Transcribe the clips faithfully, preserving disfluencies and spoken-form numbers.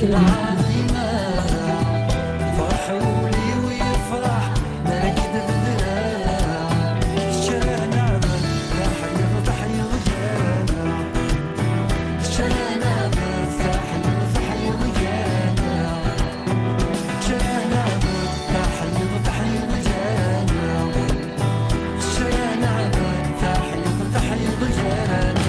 العظيمة. فرح ولي ويفرح، ما كذب ذراع. شرعنا بالتحية، تحية وجانا. شرعنا بالتحية، تحية وجانا. شرعنا بالتحية، تحية وجانا. شرعنا بالتحية، تحية وجانا.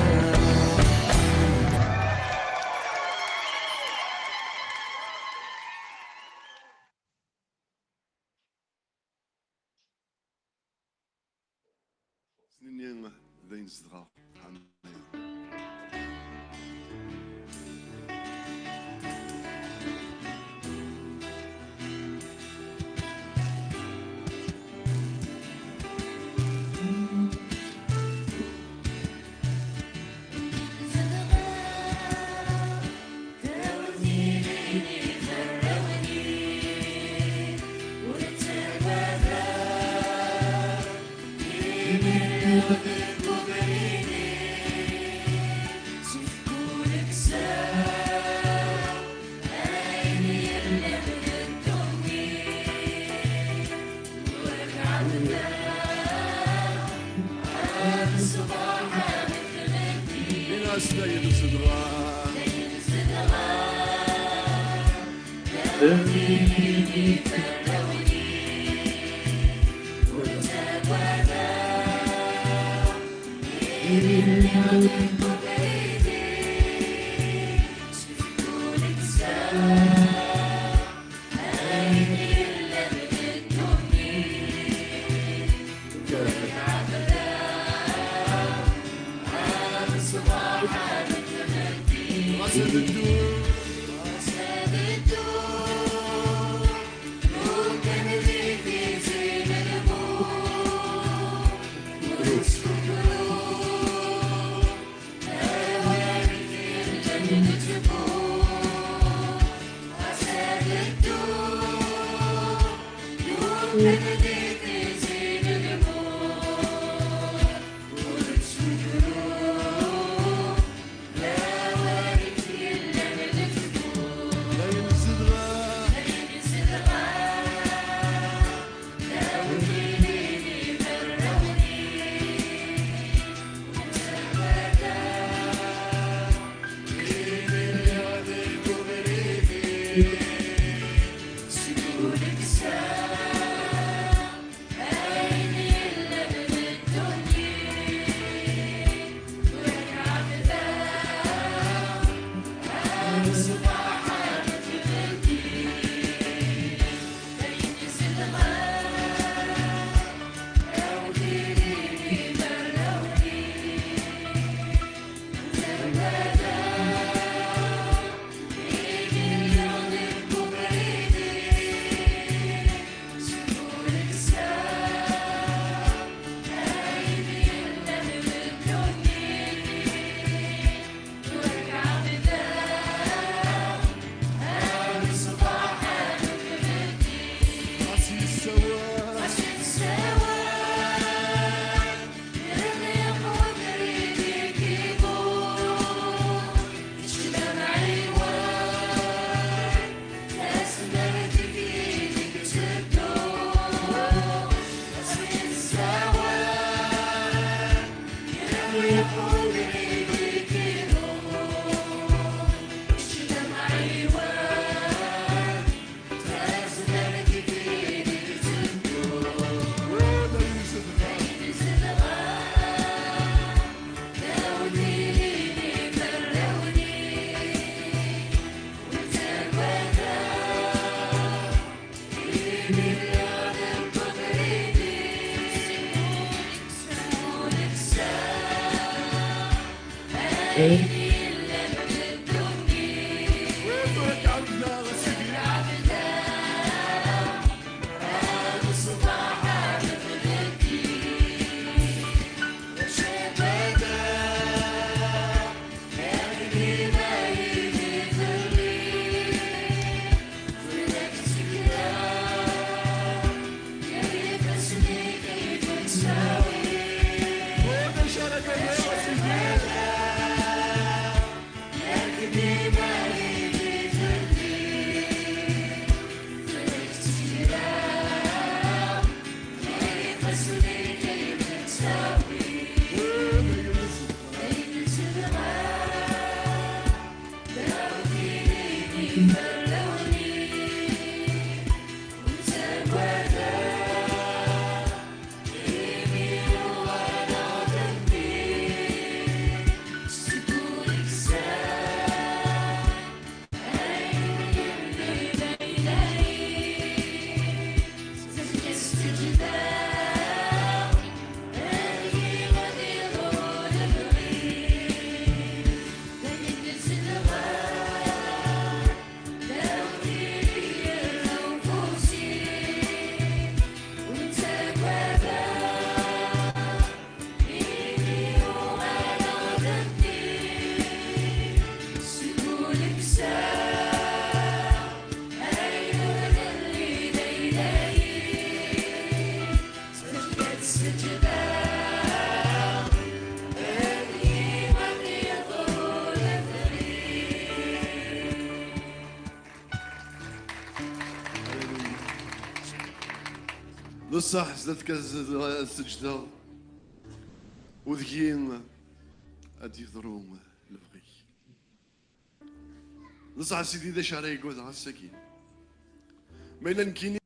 Nini d ayen zedɣeɣ. D ṣṣeḥ, zdat-k ad s-ǧǧeɣ, u deg-i ad d-yeḍru lebɣi-k. D ṣṣeḥ a Sidi, d acu ara yeggadeɣ ass-agi? Ma yella nekkini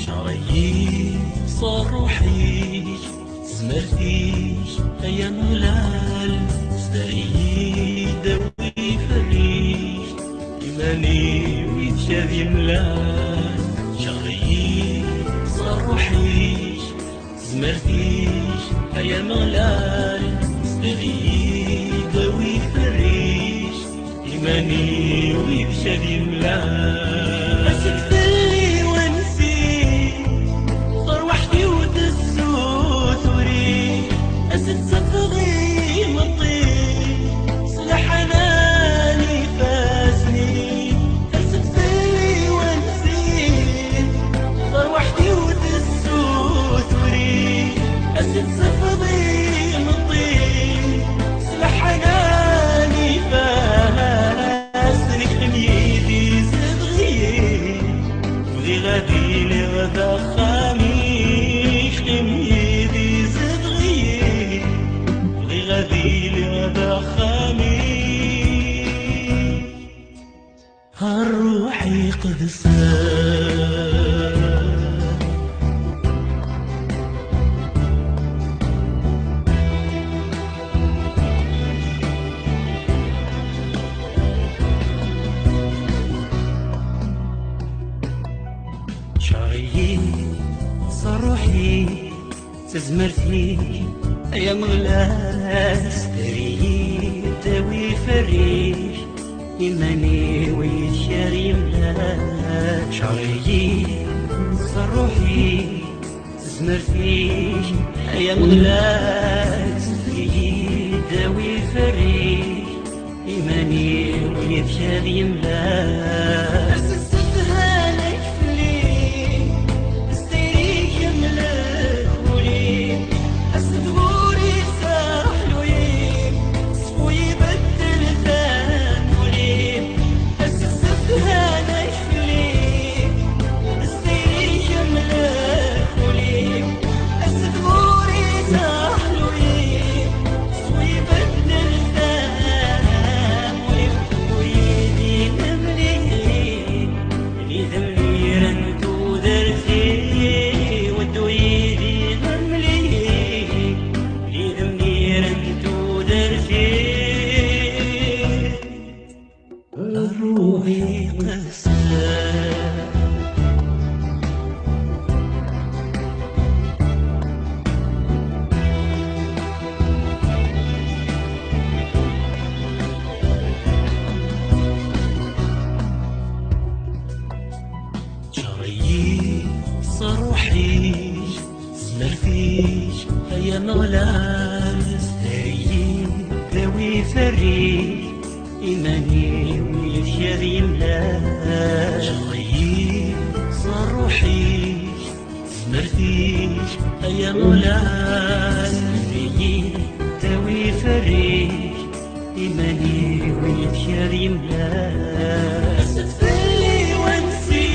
Cerreg-iyi s ṛṛuḥ-ik, tezmert-ik, ay Ameɣlal, sder-iyi-d, awi iferr-ik, iman-iw yid-k ad yemlal. Cerreg-iyi s ṛṛuḥ-ik, tezmert-ik, ay Ameɣlal, sder-iyi-d, awi iferr-ik, iman-iw yid-k ad yemlal. Asget fell-i wansi, tarwiḥt-iw tessutur-ik, ad s-d-tafeḍ imeṭṭi, s leḥnan ifassen-ik. Asget fell-i wansi, tarwiḥt-iw tessutur-ik, ad s-d-tafeḍ imeṭṭi, s leḥnan ifassen-ik. Qqim yid-i, zedɣ-iyi, bɣiɣ ad iliɣ d axxam-ik. Qqim yid-i, zedɣ-iyi, bɣiɣ ad iliɣ d axxam-ik. A Ṛṛuḥ Iqedsen. Tezmert-ik, ay Ameɣlal, sder-iyi-d, awi ffer-ik, iman-iw yid-k ad yemlal. Ččar-iyi s ṛṛuḥ-ik, tezmert-ik, ay Ameɣlal, sder-iyi-d, awi ffer-ik, iman-iw yid-k ad yemlal. Assedhan-ik fell-i, s tayri-k yemlek wul-iw, assedbur-is aḥlul-iw, ṣṣfu ibeddel tamuli-w. Assedhan-ik fell-i, s tayri-k yemlek wul-iw, assedbur-is aḥlul-iw, Ččar-iyi s ṛṛuḥ-ik, tezmert-ik, ay Ameɣlal, sder-iyi-d, awi ffer-ik, iman-iw yid-k ad yemlal. Ččar-iyi s ṛṛuḥ-ik, tezmert-ik, ay Ameɣlal, sder-iyi-d, awi ffer-ik, iman-iw yid-k ad yemlal. As-d fell-i wansi,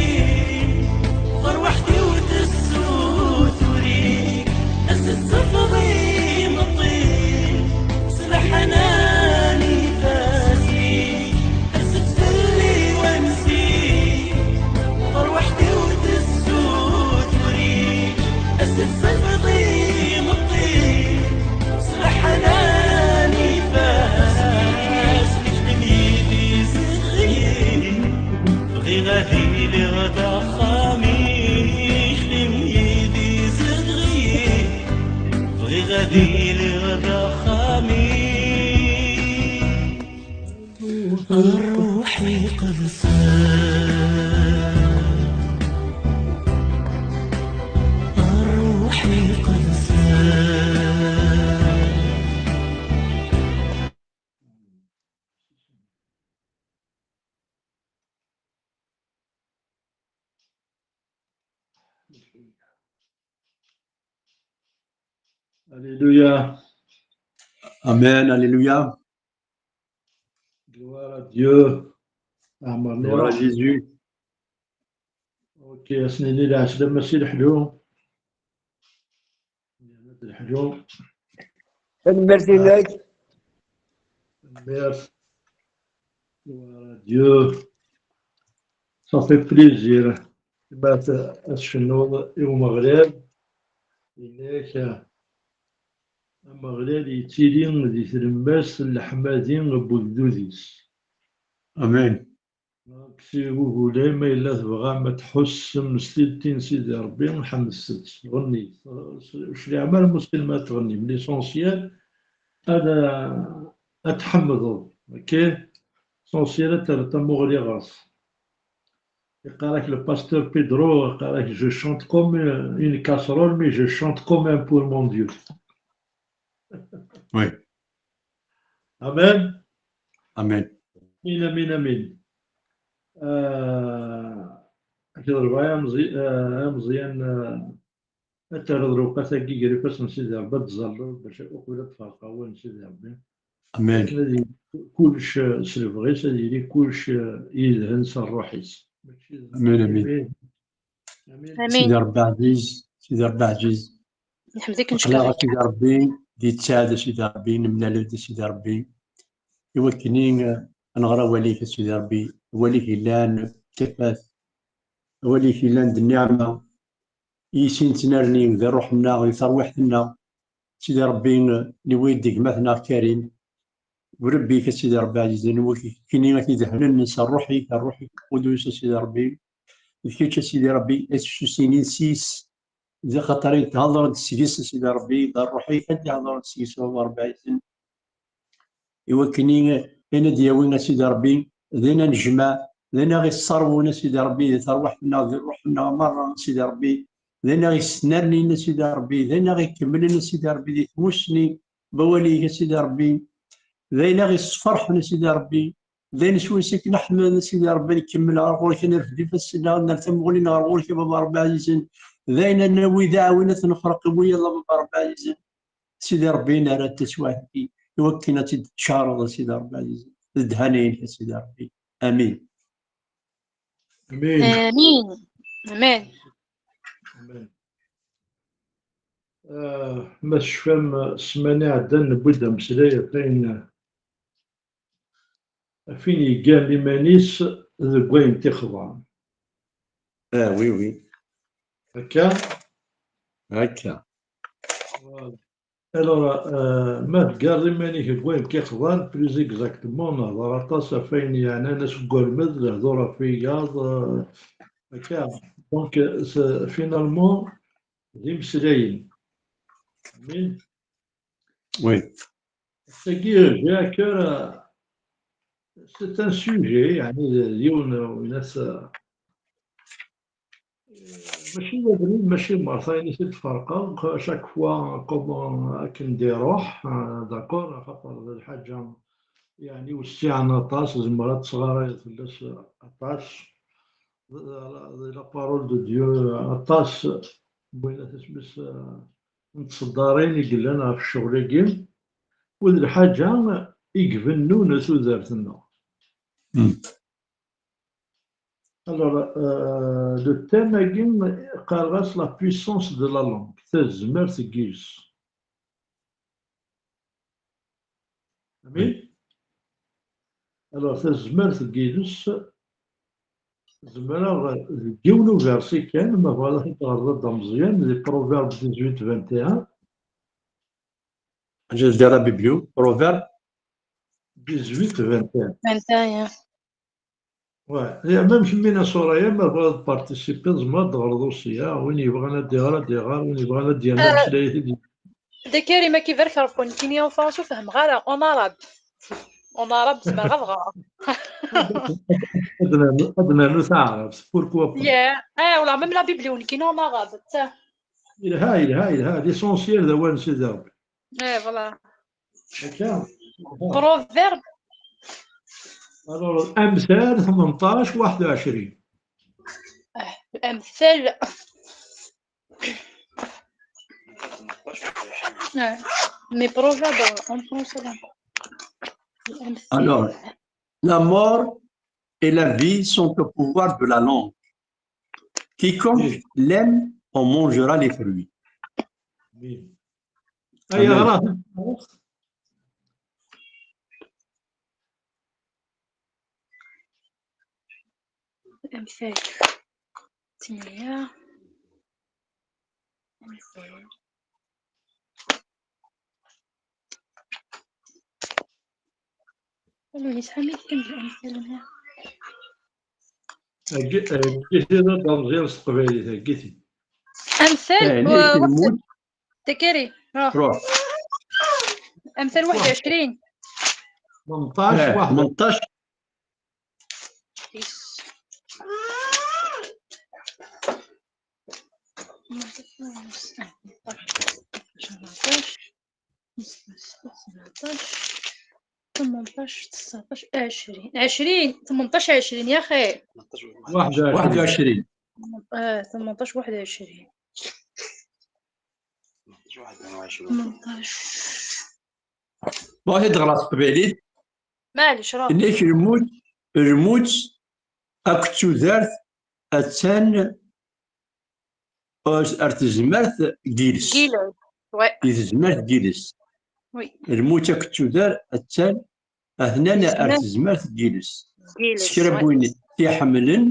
tarwiḥt-iw tessutur-ik, as-d tafeḍ imeṭṭi, s leḥnan ifassen-ik, as-d fell-i wansi, tarwiḥt-iw tessutur-ik, as-d tafeḍ imeṭṭi, s leḥnan ifassen-ik, xdem yid-i zedɣ-iyi. Bɣiɣ ad iliɣ d axxam-ik, xdem yid-i zedɣ-iyi. Bɣiɣ ad iliɣ d axxam-ik. Ṛṛuḥ iqedsen. Ṛṛuḥ iqedsen. Alléluia. Amen, alléluia. Gloire à Dieu. Amen. Gloire à Jésus. Ok, ass-nni lɛeslama si leḥlu. Leḥlu. Tanemmirt-inek. Tanemmirt. Gloire à Dieu. Ça fait plaisir. Ma t-, ad tcennuḍ i Umeɣlal, inek, Ameɣlal yettili di tlemmast n leḥmadi n wegdud-is. Amen. Donc, si vous voulez, ma yella tebɣam ad tḥussem s tidet n Sidi Ṛebbi, ḥemdet-tt, ɣennit. Ur cliɛem ara muskil ma tɣennim. L'essentiel, ad, ad tḥemmdeḍ, ok? L'essentiel, ad terreḍ tamuɣli ɣer-s. Yeqqar-ak le pasteur Pedro, yeqqar-ak, je chante comme une casserole, mais je chante comme un pour mon Dieu. Oui. Amen. Amen. Amin, amin, amin. Ah, ak-, d Ṛebbi ameẓy-, ah, ameẓyan, ah, ad terreḍ lewqat-agi gar ifassen n Sidi Ṛebbi, ad tẓalleḍ bac uqbel ad tferreq awal n Sidi Ṛebbi. Amen. Akken ad yili kullec, ah, s lebɣi-s, ad yili kullec, ah, yedhen s ṛṛuḥ-is. Mačči d Amen, amen. Amin. Amin. Sidi Ṛebbi ɛziz, Sidi Ṛebbi ɛziz. Nḥemd-ik, aql-aɣ a Sidi Ṛebbi, di tsaɛd a Sidi Ṛebbi, nemlal-d a Sidi Ṛebbi. I wakken i, eh, nɣer awal-ik a Sidi Ṛebbi, awal-ik yellan d tafat, awal-ik yellan d nniɛma, i sin nettnerni d ṛṛuḥ-nneɣ, di terwiḥt-nneɣ. Sidi Ṛebbi, eh, niwi-d gma-tneɣ Karim, Rebbi-k a Sidi Ṛebbi ɛzizen, wigi kini ad t-idehnen s ṛṛuḥ-ik, ṛṛuḥ-ik lqudus a Sidi Ṛebbi. D kečč a Sidi Ṛebbi, ad tessusinin s-, d ixaṭer i d-hedren-d seg-s a Sidi Ṛebbi, d ṛṛuḥ-ik ad d-hedren-d seg-s a Baba Ṛebbi ɛzizen. I wakken i, ayen ad d-yawi a Sidi Ṛebbi, d ayen ad nejmeɛ, d ayen aɣ-isserwun a Sidi Ṛebbi, di terwiḥt-nneɣ, di ṛṛuḥ-nneɣ merra a Sidi Ṛebbi, d ayen aɣ-isnernin a Sidi Ṛebbi, d ayen aɣ-ikemmlen a Sidi Ṛebbi di tmussni n wawal-ik a Sidi Ṛebbi, d ayen aɣ-isferḥen a Sidi Ṛebbi, d ayen s wayes akken ad ḥemden a Sidi Ṛebbi, ad nkemmel ɣer ɣur-k, ad nerfed ifassen-nneɣ, ad nerr tamuɣli-nneɣ ɣer ɣur-k a Baba Ṛebbi ɛzizen, d ayen ad nawi d aɛwin ad t-nexreq i wiyaḍ a Baba Ṛebbi ɛzizen. Sidi Ṛebbi, nerra-d taswiɛt-agi i wakken ad tt-id-teččareḍ a Sidi Ṛebbi ɛzizen d ddhana-inek a Sidi Ṛebbi. Amin. Amin. Amin. Amin. Amin. Ah, ma tecfam, ssmana iɛeddan newwi-d ameslay ɣef wayen, ɣef win yeggan iman-is deg wayen t-ixḍan. Ah, oui, oui. Akka? Akka. Voilà. Alors, euh, ma teggareḍ iman-ik deg wayen k-ixḍan, plus exactement, nehḍer aṭas ɣef wayen yeɛnan aseggalem d lehdur ɣef wiyaḍ, euh, akka. Donc, euh, c'est, finalement, d imeslayen. Amin. Oui. Tagi, j'ai à cœur, euh, c'est un sujet, yeɛni, d yiwen, euh, une, euh, mačči d abrid, mačči d merta, ayen i t-id-ferqeɣ, chaque fois, comment, akken d-iruḥ, euh, d'accord, axaṭer d lḥaǧa, yeɛni, wessiɛen aṭas, zemreɣ ad tesɣarayeḍ fell-as aṭas. D, d, d la parole de Dieu, aṭas n wayen isem-is, euh, n tseddarin i yellan ɣef ccɣel-agi, u d lḥaǧa i ibennun tudert-nneɣ. Hmm. Alors, euh, le thème-agi, qqareɣ-as la puissance de la langue, tazmert n yiles. Amin? Oui. Alors, tazmert n yiles, zemreɣ deg yiwen uversi kan, ma bɣiḍ ad t-id-ɣreḍ a Dda Meẓyan, di Proverbe dix-huit vingt et un. Ǧǧet di la Bible, Proverbe. Dix-huit vingt et un. Vingt et un. Ouais. Ya, même kemmini a Soraya, ma tebɣiḍ ad tparticipiḍ, tzemreḍ ad d-teɣreḍ aussi, ah, win yebɣan ad d-iɣer, ad d-iɣer, win yebɣan ad d-yerr ameslay-ik. Dda Karim, ad k-ibarek Rebbi, nekkini en français ur fehmeɣ ara, en arabe. En arabe, zemreɣ ad ɣreɣ. Ad nernu, ad nernu taɛrabt, pourquoi pas? Yeah. Ah, wala, même la Bible, nekkini en arabe. Yelha, yelha, yelha. L'essentiel d awal n Sidi Rebbi. Eh, voilà. Akka. Proverbe. Alors, Amsal tmenṭac waḥed u ɛecrin. Eh, Amsal. Eh, mais Proverbe, en français, là. Amsal. Alors, la mort et la vie sont au pouvoir de la langue. Quiconque l'aime en mangera les fruits. Amen. Amsal. ثمانية. Amsal. Alo, yesɛa mi tkemmel amsal-nni? Heggi-t-id a Dda Meẓyan s teqbaylit, heggi-t-id. Amsal, eh, wa-, waḥed, Tekeri, ruḥ. Ruḥ. Amsal waḥed u ɛecrin. Tmenṭac, eh, waḥed. Tmenṭac. Yes. Tmenṭac. Tmenṭac, tseɛṭac, tmenṭac, tseɛṭac, عشرين. عشرين، تمنطاش، عشرين يا أخي. واحد وعشرين. واحد وعشرين. آه، تمنطاش، واحد وعشرين. تمنطاش. Bon, ad ɣreɣ s teqbaylit. Maɛlic, ruḥ. Nnek lmut, lmut akked tudert attan ar tezmert n yiles. Yiles, ouais. Di tezmert n yiles. Oui. Lmut akked tudert attan, atnan ar tezmert n yiles. Yiles, s kra n win t-iḥemmlen,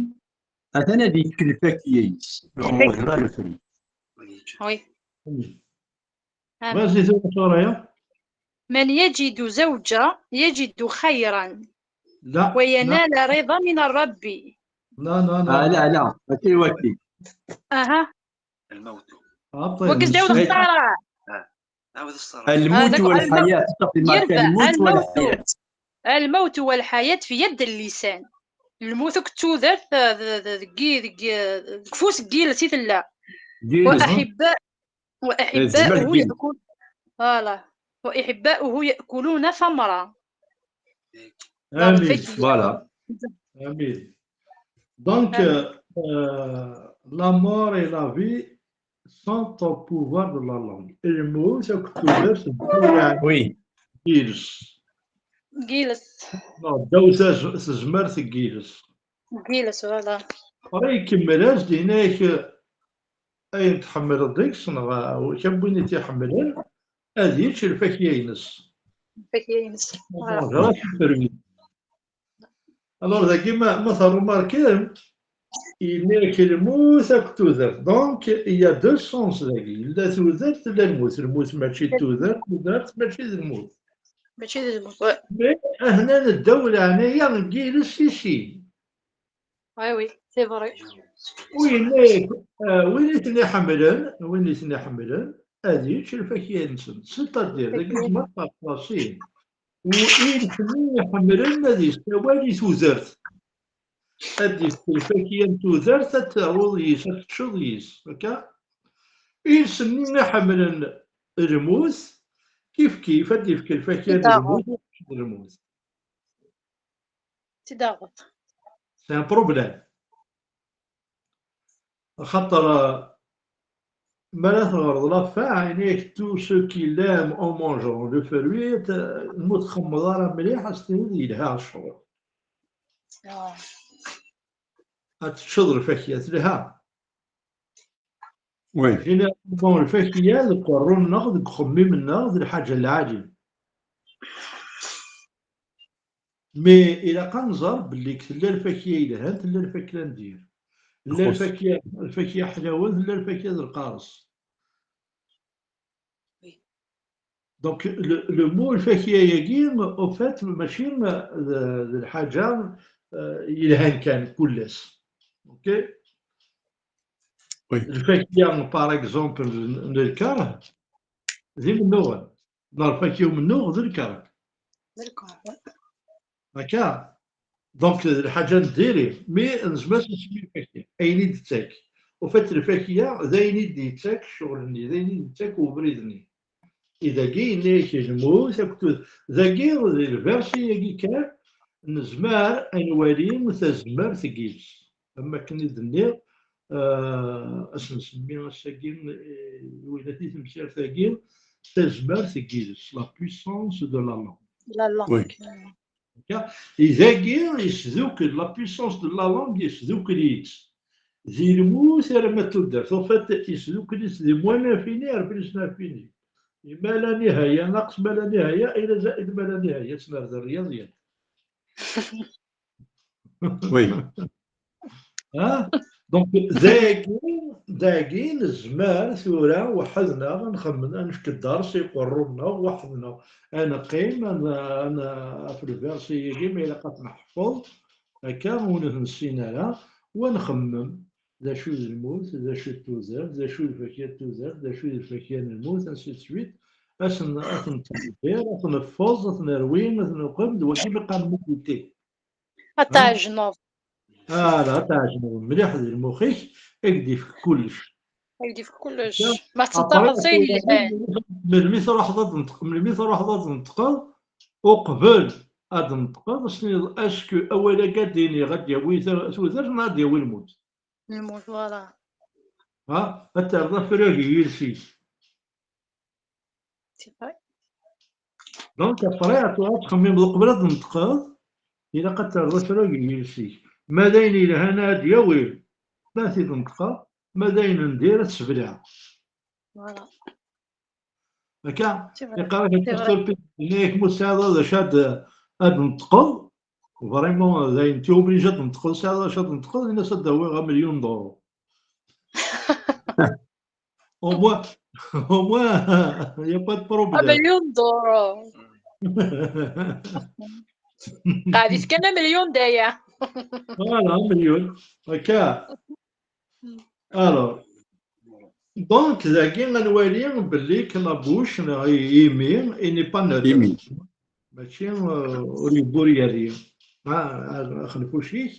atan ad yekk lfakya-is. Oui. Vas-y, tura Soraya. من يجد زوجا يجد خيرا. لا، وينال رضا من الرب. لا، لا، لا. آه، لا، لا. ماشي واكي. أها. الموت. وكيس داود اختارها. الموت والحياة. يربح الموت والحياة. الموت والحياة في يد اللسان. الموت كتودرت دقي دقي كفوس قيل سي تلا. وأحباء وأحباؤه يأكل voilà وأحباؤه يأكلون ثمرة. Amin, voilà. Amin. Donc, euh, la mort et la vie sont au pouvoir de la langue. Lmut akked tudert. Oui. Giles. Giles. Non, ddaw tezmert n Giles. Giles, voilà. Après, ikemmel-as-d, yenna-ak ayen tḥemmleḍ deg-s, neɣ kan win i t-iḥemmlen, ad yečč lfakya-ines. Lfakya-ines. Alors, dagi, ma, ma terrumarkem, yenna-ak lmut akked tudert. Donc, il y a deux sens dagi. Yella tudert, yella lmut. Lmut mačči d tudert, tudert mačči d lmut. Mačči d lmut. Mais, ahnan ddaw leɛnaya n Giles i sin. Oui, oui, c'est vrai. Win i ten-iḥemmlen, win i ten-iḥemmlen, ad yečč lfakya-nsen. C'est-à-dire, dagi tzemreḍ ad tɛeṭṭleḍ. Win i ten-iḥemmlen ad yessawal i tudert. Ad d-yefk lfakya n tudert, ad taruḍ yis, ad teččeḍ yis. Akka? Iles-nni iḥemmlen lmut, kif kif, ad d-yefk lfakya n lmut, ad teččeḍ lmut. Tidaɣet. C'est un problème. Axaṭer, euh, mi ara teɣreḍ la fin, yenna-ak tout ce qu'il aime en mangeant le fruit, euh, ma txemmeḍ ara mliḥ, ad s-tiniḍ yelha ccɣel. Ad teččeḍ lfakya, telha. Oui. Généralement, lfakya deg uqerru-nneɣ, deg uxemmim-nneɣ, d lḥaǧa n lɛali. Mais ilaq ad nẓer belli tella lfakya yelhan, tella lfakya n dir. Tella lfakya, lfakya ḥlawen, tella lfakya d lqares. Donc, le, le mot lfakya-agi, au fait, mačči d, d lḥaǧa, euh, yelhan kan, kullas. Ok? Oui. Lfakya, par exemple, n, n lkeṛh, d imennuɣen. Neɣ lfakya umennuɣ d lkeṛh. D lkeṛh. Akka. Donc, d lḥaǧa n diri, mi nezmer ad s-nsemmi lfakya. Ayen i d-tettak. Au fait, lfakya d ayen i d-yettak ccɣel-nni, d ayen i d-yettak ubrid-nni. I dagi, yenna-yak lmut akked tud-, dagi, di lversi-agi kan, nezmer ad nwali tazmert n yiles. Am wakken i d-nniɣ, euh, ad s-nsemmi ass-agi, eh, wilat i temsirt-agi, tazmert n yiles, la puissance de la langue. La langue. Oui. Akka? I dagi, yesdukel, la puissance de la langue, yesdukel-itt di lmut arma d tudert. En fait, yesdukel-itt di moins l'infini ar plus l'infini. Ma la nihaya, naqes ma la nihaya, ila zaid ma la nihaya, s nerda rriyaḍiyat. Oui. Ha? Donc, dagi, dagi nezmer tura weḥd-neɣ ad nxemmem, ad nefk ddersi i uqerru-nneɣ weḥd-neɣ. Ad neqqim, ad n-, ad n-, ɣef lversi-agi, ma ilaq ad t-neḥfeḍ, akka ur t-nessin ara, u ad nxemmem d acu d lmut, d acu d tudert, d acu d lfakya n tudert, d acu d lfakya n lmut, ainsi de suite. Ad ten-, ad ten-nettqeddir, ad ten-neffeẓ, ad ten-nerwi, ad ten-neqqim, d wagi mi qqaren méditer. Ad tɛejneḍ. Ala, ad tɛejneḍ mliḥ di lmux-ik, ad k-d-ifk kullec. Ad k-d-ifk kullec. Ma tettentaxeḍ s ayen yelhan. Melmi truḥeḍ ad tneṭqeḍ, melmi truḥeḍ ad tneṭqeḍ, uqbel ad tneṭqeḍ, ad s-tiniḍ, est-ce que awal-agi ad d-iniɣ ad d-yawi ta-, tudert neɣ ad d-yawi lmut? Lmut, voilà. Ha? Ad terreḍ afrag i yiles-ik. C'est vrai. Donc, après, ad tura ad txemmimeḍ uqbel ad tneṭqeḍ, ilaq ad terreḍ afrag i yiles-ik. Ma d ayen yelhan ad d-yawi, ma ad t-id-neṭqeɣ, ma d ayen n dir ad t-sbelɛeɣ. Voilà. Akka, C'est vrai. iqarr-ak ad tafeḍ, yenna-ak ma ur tesɛiḍ d acu ad, ad d-tneṭqeḍ, vraiment, d ayen, tu es obligé ad d-tneṭqeḍ, tesɛiḍ d acu ad d-tneṭqeḍ, ini-as ad d-awiɣ un million d'euros. Au moins, au moins, il n'y a pas de problème. Un million d'euros. Qɛed-it kan amelyun d aya. Voilà, un million. Akka. Alors, Donc, dagi ad nwali belli que la bouche, neɣ i- imi, il n'est pas neutre. Imi. Mačči, euh, ur yewwur yari. Ah, axenfuc-ik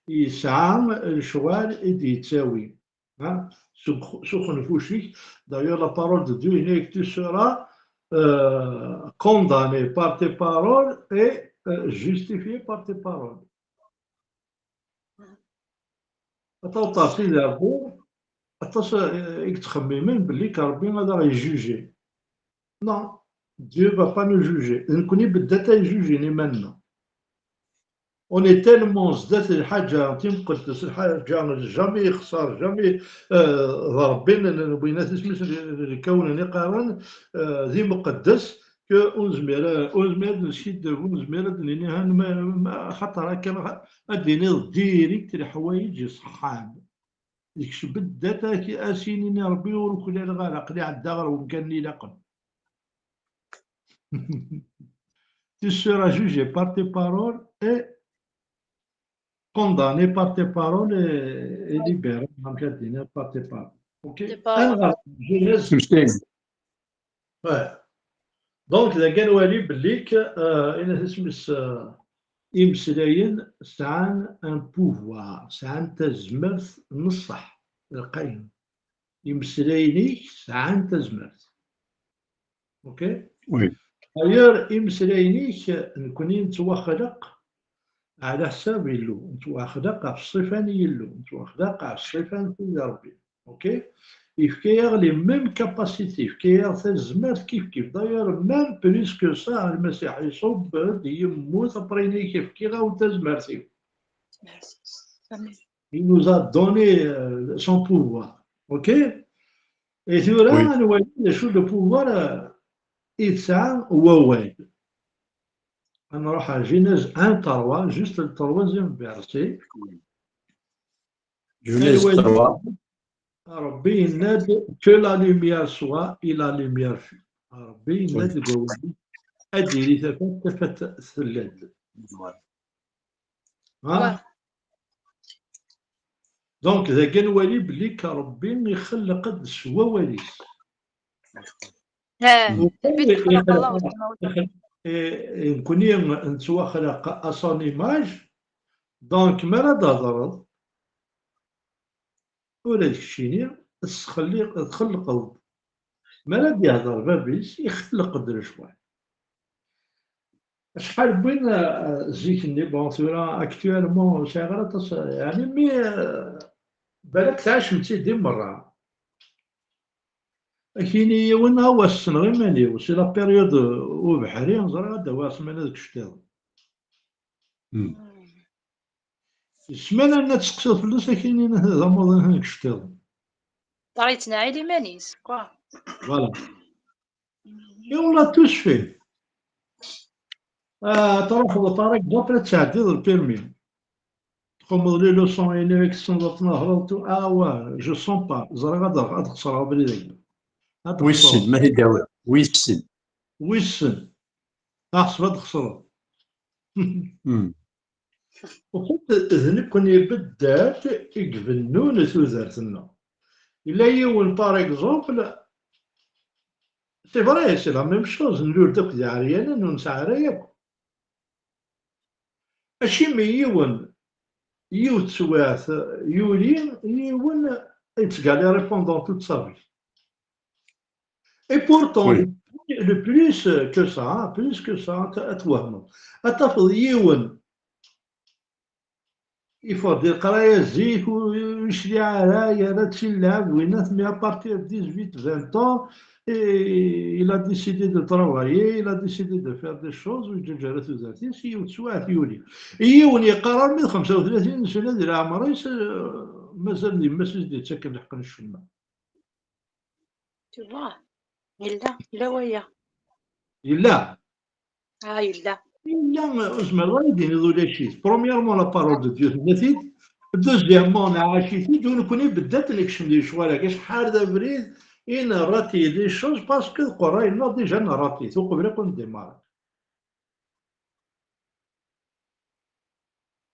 yesɛa lecɣal i d-yettawi. Ah, s uxenfuc-ik, d'ailleurs, la parole de Dieu, il est que tu seras, euh, condamné par tes paroles et, euh, justifié par tes paroles. Aṭas, aṭas i d-iɛebbu, aṭas, eh, i yettxemmimen belli que Rebbi ad aɣ-yejjuje. Non, Dieu va pas nous juger. D nekkni beddat ay jujin iman-nneɣ. On est tellement zdat lḥaǧa timqeddes, lḥaǧa jamais yexṣer, jamais, eh, d Rebbi n, n, n, win at isem-is, lkawn-nni qqaren, eh, d imqeddes, que ur nezmir, ur nezmir ad neskiddeb, ur nezmir ad d-nini, ha, ma, ma, axaṭer akka, ad d-tiniḍ direct leḥwayeǧ iṣeḥḥan. Deg-s beddat, a s-yini Rebbi ur uklaleɣ ara, aql-i ɛeddaɣ ɣer wemkan-nni ilaqen. Tu seras jugé par tes paroles et condamné par tes paroles et, et libéré, amek ad d-iniɣ, par tes paroles. Ok. Tes paroles. Ad nɣer Genèse. Ouais. Donc, dagi ad nwali belli que, euh, in-, isem-is, euh, imeslayen sɛan un pouvoir, sɛan tazmert n ṣṣeḥ, lqayen. Imeslayen-ik sɛan tazmert. Ok? Oui. D'ailleurs, imeslayen-ik, nekkni nettwaxleq ɛla ḥsab Illu, nettwaxleq ɣef ṣṣifa n Yillu, nettwaxleq ɣef ṣṣifa n Sidi Ṛebbi. Ok? Yefka-yaɣ les mêmes capacités, yefka-yaɣ tazmert kif kif. D'ailleurs, même plus que ça, Lmasiḥ iṣubb-d, yemmut, après-nni, yefka-aɣ tazmert-iw. Merci. Amen. Il nous a donné, euh, son pouvoir. Ok? Et tura, oui, ad nwali d acu le pouvoir, euh, i tesɛa wawal. Ad nruḥ à Genèse un trois, juste le troisième verset. Genèse trois. Rebbi yenna-d que la lumière soit, et la lumière fut. Rebbi yenna-d deg wawal, ad d-tili tafat, tafat tella-d. Ha? Ouais. Donc, dagi ad nwali belli que Rebbi ixelleq-d s wawal-is. Eh, nekkni nettwaxleq à son image, donc mi ara d-thedreḍ, ula d keččini txelleq-, txelqeḍ-d. Mi ara d-yehder bab-is, ixelleq-d lecɣal. Acḥal n win, euh, zik-nni, bon, tura, actuellement, ur sɛiɣ ara aṭas, euh, yeɛni, mi, euh, balak tɛacem-tt-id i merra. Ad k-yini yiwen, awa ssneɣ iman-iw, c'est la période, euh, ubeḥri, ẓriɣ ad d-awiɣ ssmana deg iceṭṭiḍen. Hmm. Ssmana-nni ad testeqsiḍ fell-as, ad k-yini d amaḍi deg iceṭṭiḍen. Ṭar yettnaɛil iman-is, quoi. Voilà. Et on l'a tous fait. Ah, truḥeḍ, par exemple, ad tesɛeddiḍ le permis. Txummeḍ les leçons-inek, tessneḍ ad tnehreḍ, tout. Ah ouais, je sens pas. Ẓriɣ ad, ad xesreɣ abrid-agi. Ad xesreɣ. Wissen, ma t-id-awiḍ. Wissen. Wissen. Aḥseb ad xesreḍ. Hmm. Uqet d nekkni beddat i ibennun tudert-nneɣ. Yella yiwen, par exemple, c'est vrai, c'est la même chose, nlul-d akk d iɛeryanen, ur nesɛi ara yakk. Acimi yiwen, yiwet teswiɛt yuli, yiwen yettgaliṛi pendant toute sa vie. Et pourtant, oui, le, le plus que ça, plus que ça, ad twehmeḍ. Ad tafeḍ yiwen ifuɣ di leqraya zik, ur yecliɛ ara, yerra-tt i lɛeb, winat, mais à partir de dix-huit, vingt ans, et il a décidé de travailler, il a décidé de faire des choses, ur yeǧǧaǧ ara tudert-is, yiwet teswiɛt yuli. I yiwen yeqqar armi d xemsa u tlatin sena di leɛmer-is, eh, mazal d yemma-s i s-d-yettaken lḥeqq n ccemma. Tu vois, yella, yella waya. Yella. Ah, yella. Yella, ur tezmireḍ ara ad d-tiniḍ ulac-it. Premièrement, la parole de Dieu tenna-t-id. Deuxièmement, nɛac-it-id, u nekkni beddat nekcem di lecɣal-agi. Acḥal d abrid i nrati des choses parce que d aqerray-nneɣ déjà nrati-t uqbel akk ad ndémarrer.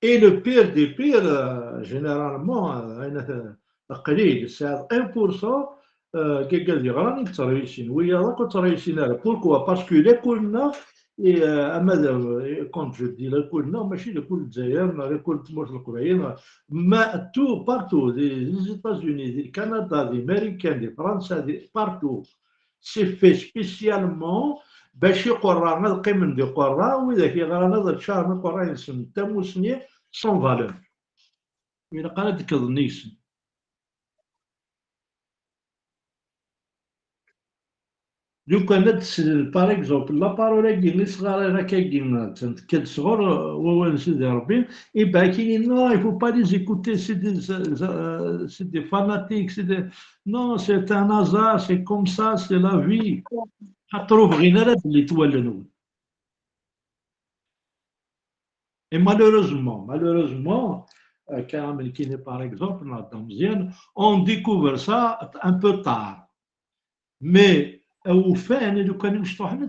Et le pire des pires, euh, généralement, euh, ayen at-, qlil, tesɛiḍ un pour cent euh, gagad yeɣran i yettṛeyyisin, wiyaḍ akk ur ttṛeyyisin ara. Pourquoi? Parce que lakul-nneɣ, et, euh, ama d, euh, quand je dis lakul-nneɣ, mačči lakul Lezzayer neɣ lakul tmurt n Leqbayel, ma tout, partout, di, di États-Unis, di Canada, di Marikan, di Fransa, di, partout. C'est fait spécialement bac iqerra ad qqimen d iqerra, widak yeɣran ad ččaren iqerra-nsen d tamusni sans valeur. Ilaq ara d-kkeḍ nnig-sen. Lukan ad tesled, par exemple, la parole-agi i sɣaran akkagi, tekka-d sɣur, euh, wawal n Sidi Ṛebbi, iban akini, non, il faut pas les écouter, c'est des, euh, c'est des fanatiques, c'est des, non, c'est un hasard, c'est comme ça, c'est la vie. Xaṭer ur bɣin ara belli twalen wen. Et malheureusement, malheureusement, euh, quand même, qui n'est par exemple, dans Meziane, on découvre ça un peu tard. Mais, euh, au fin, il y a quand même, je trouve, mais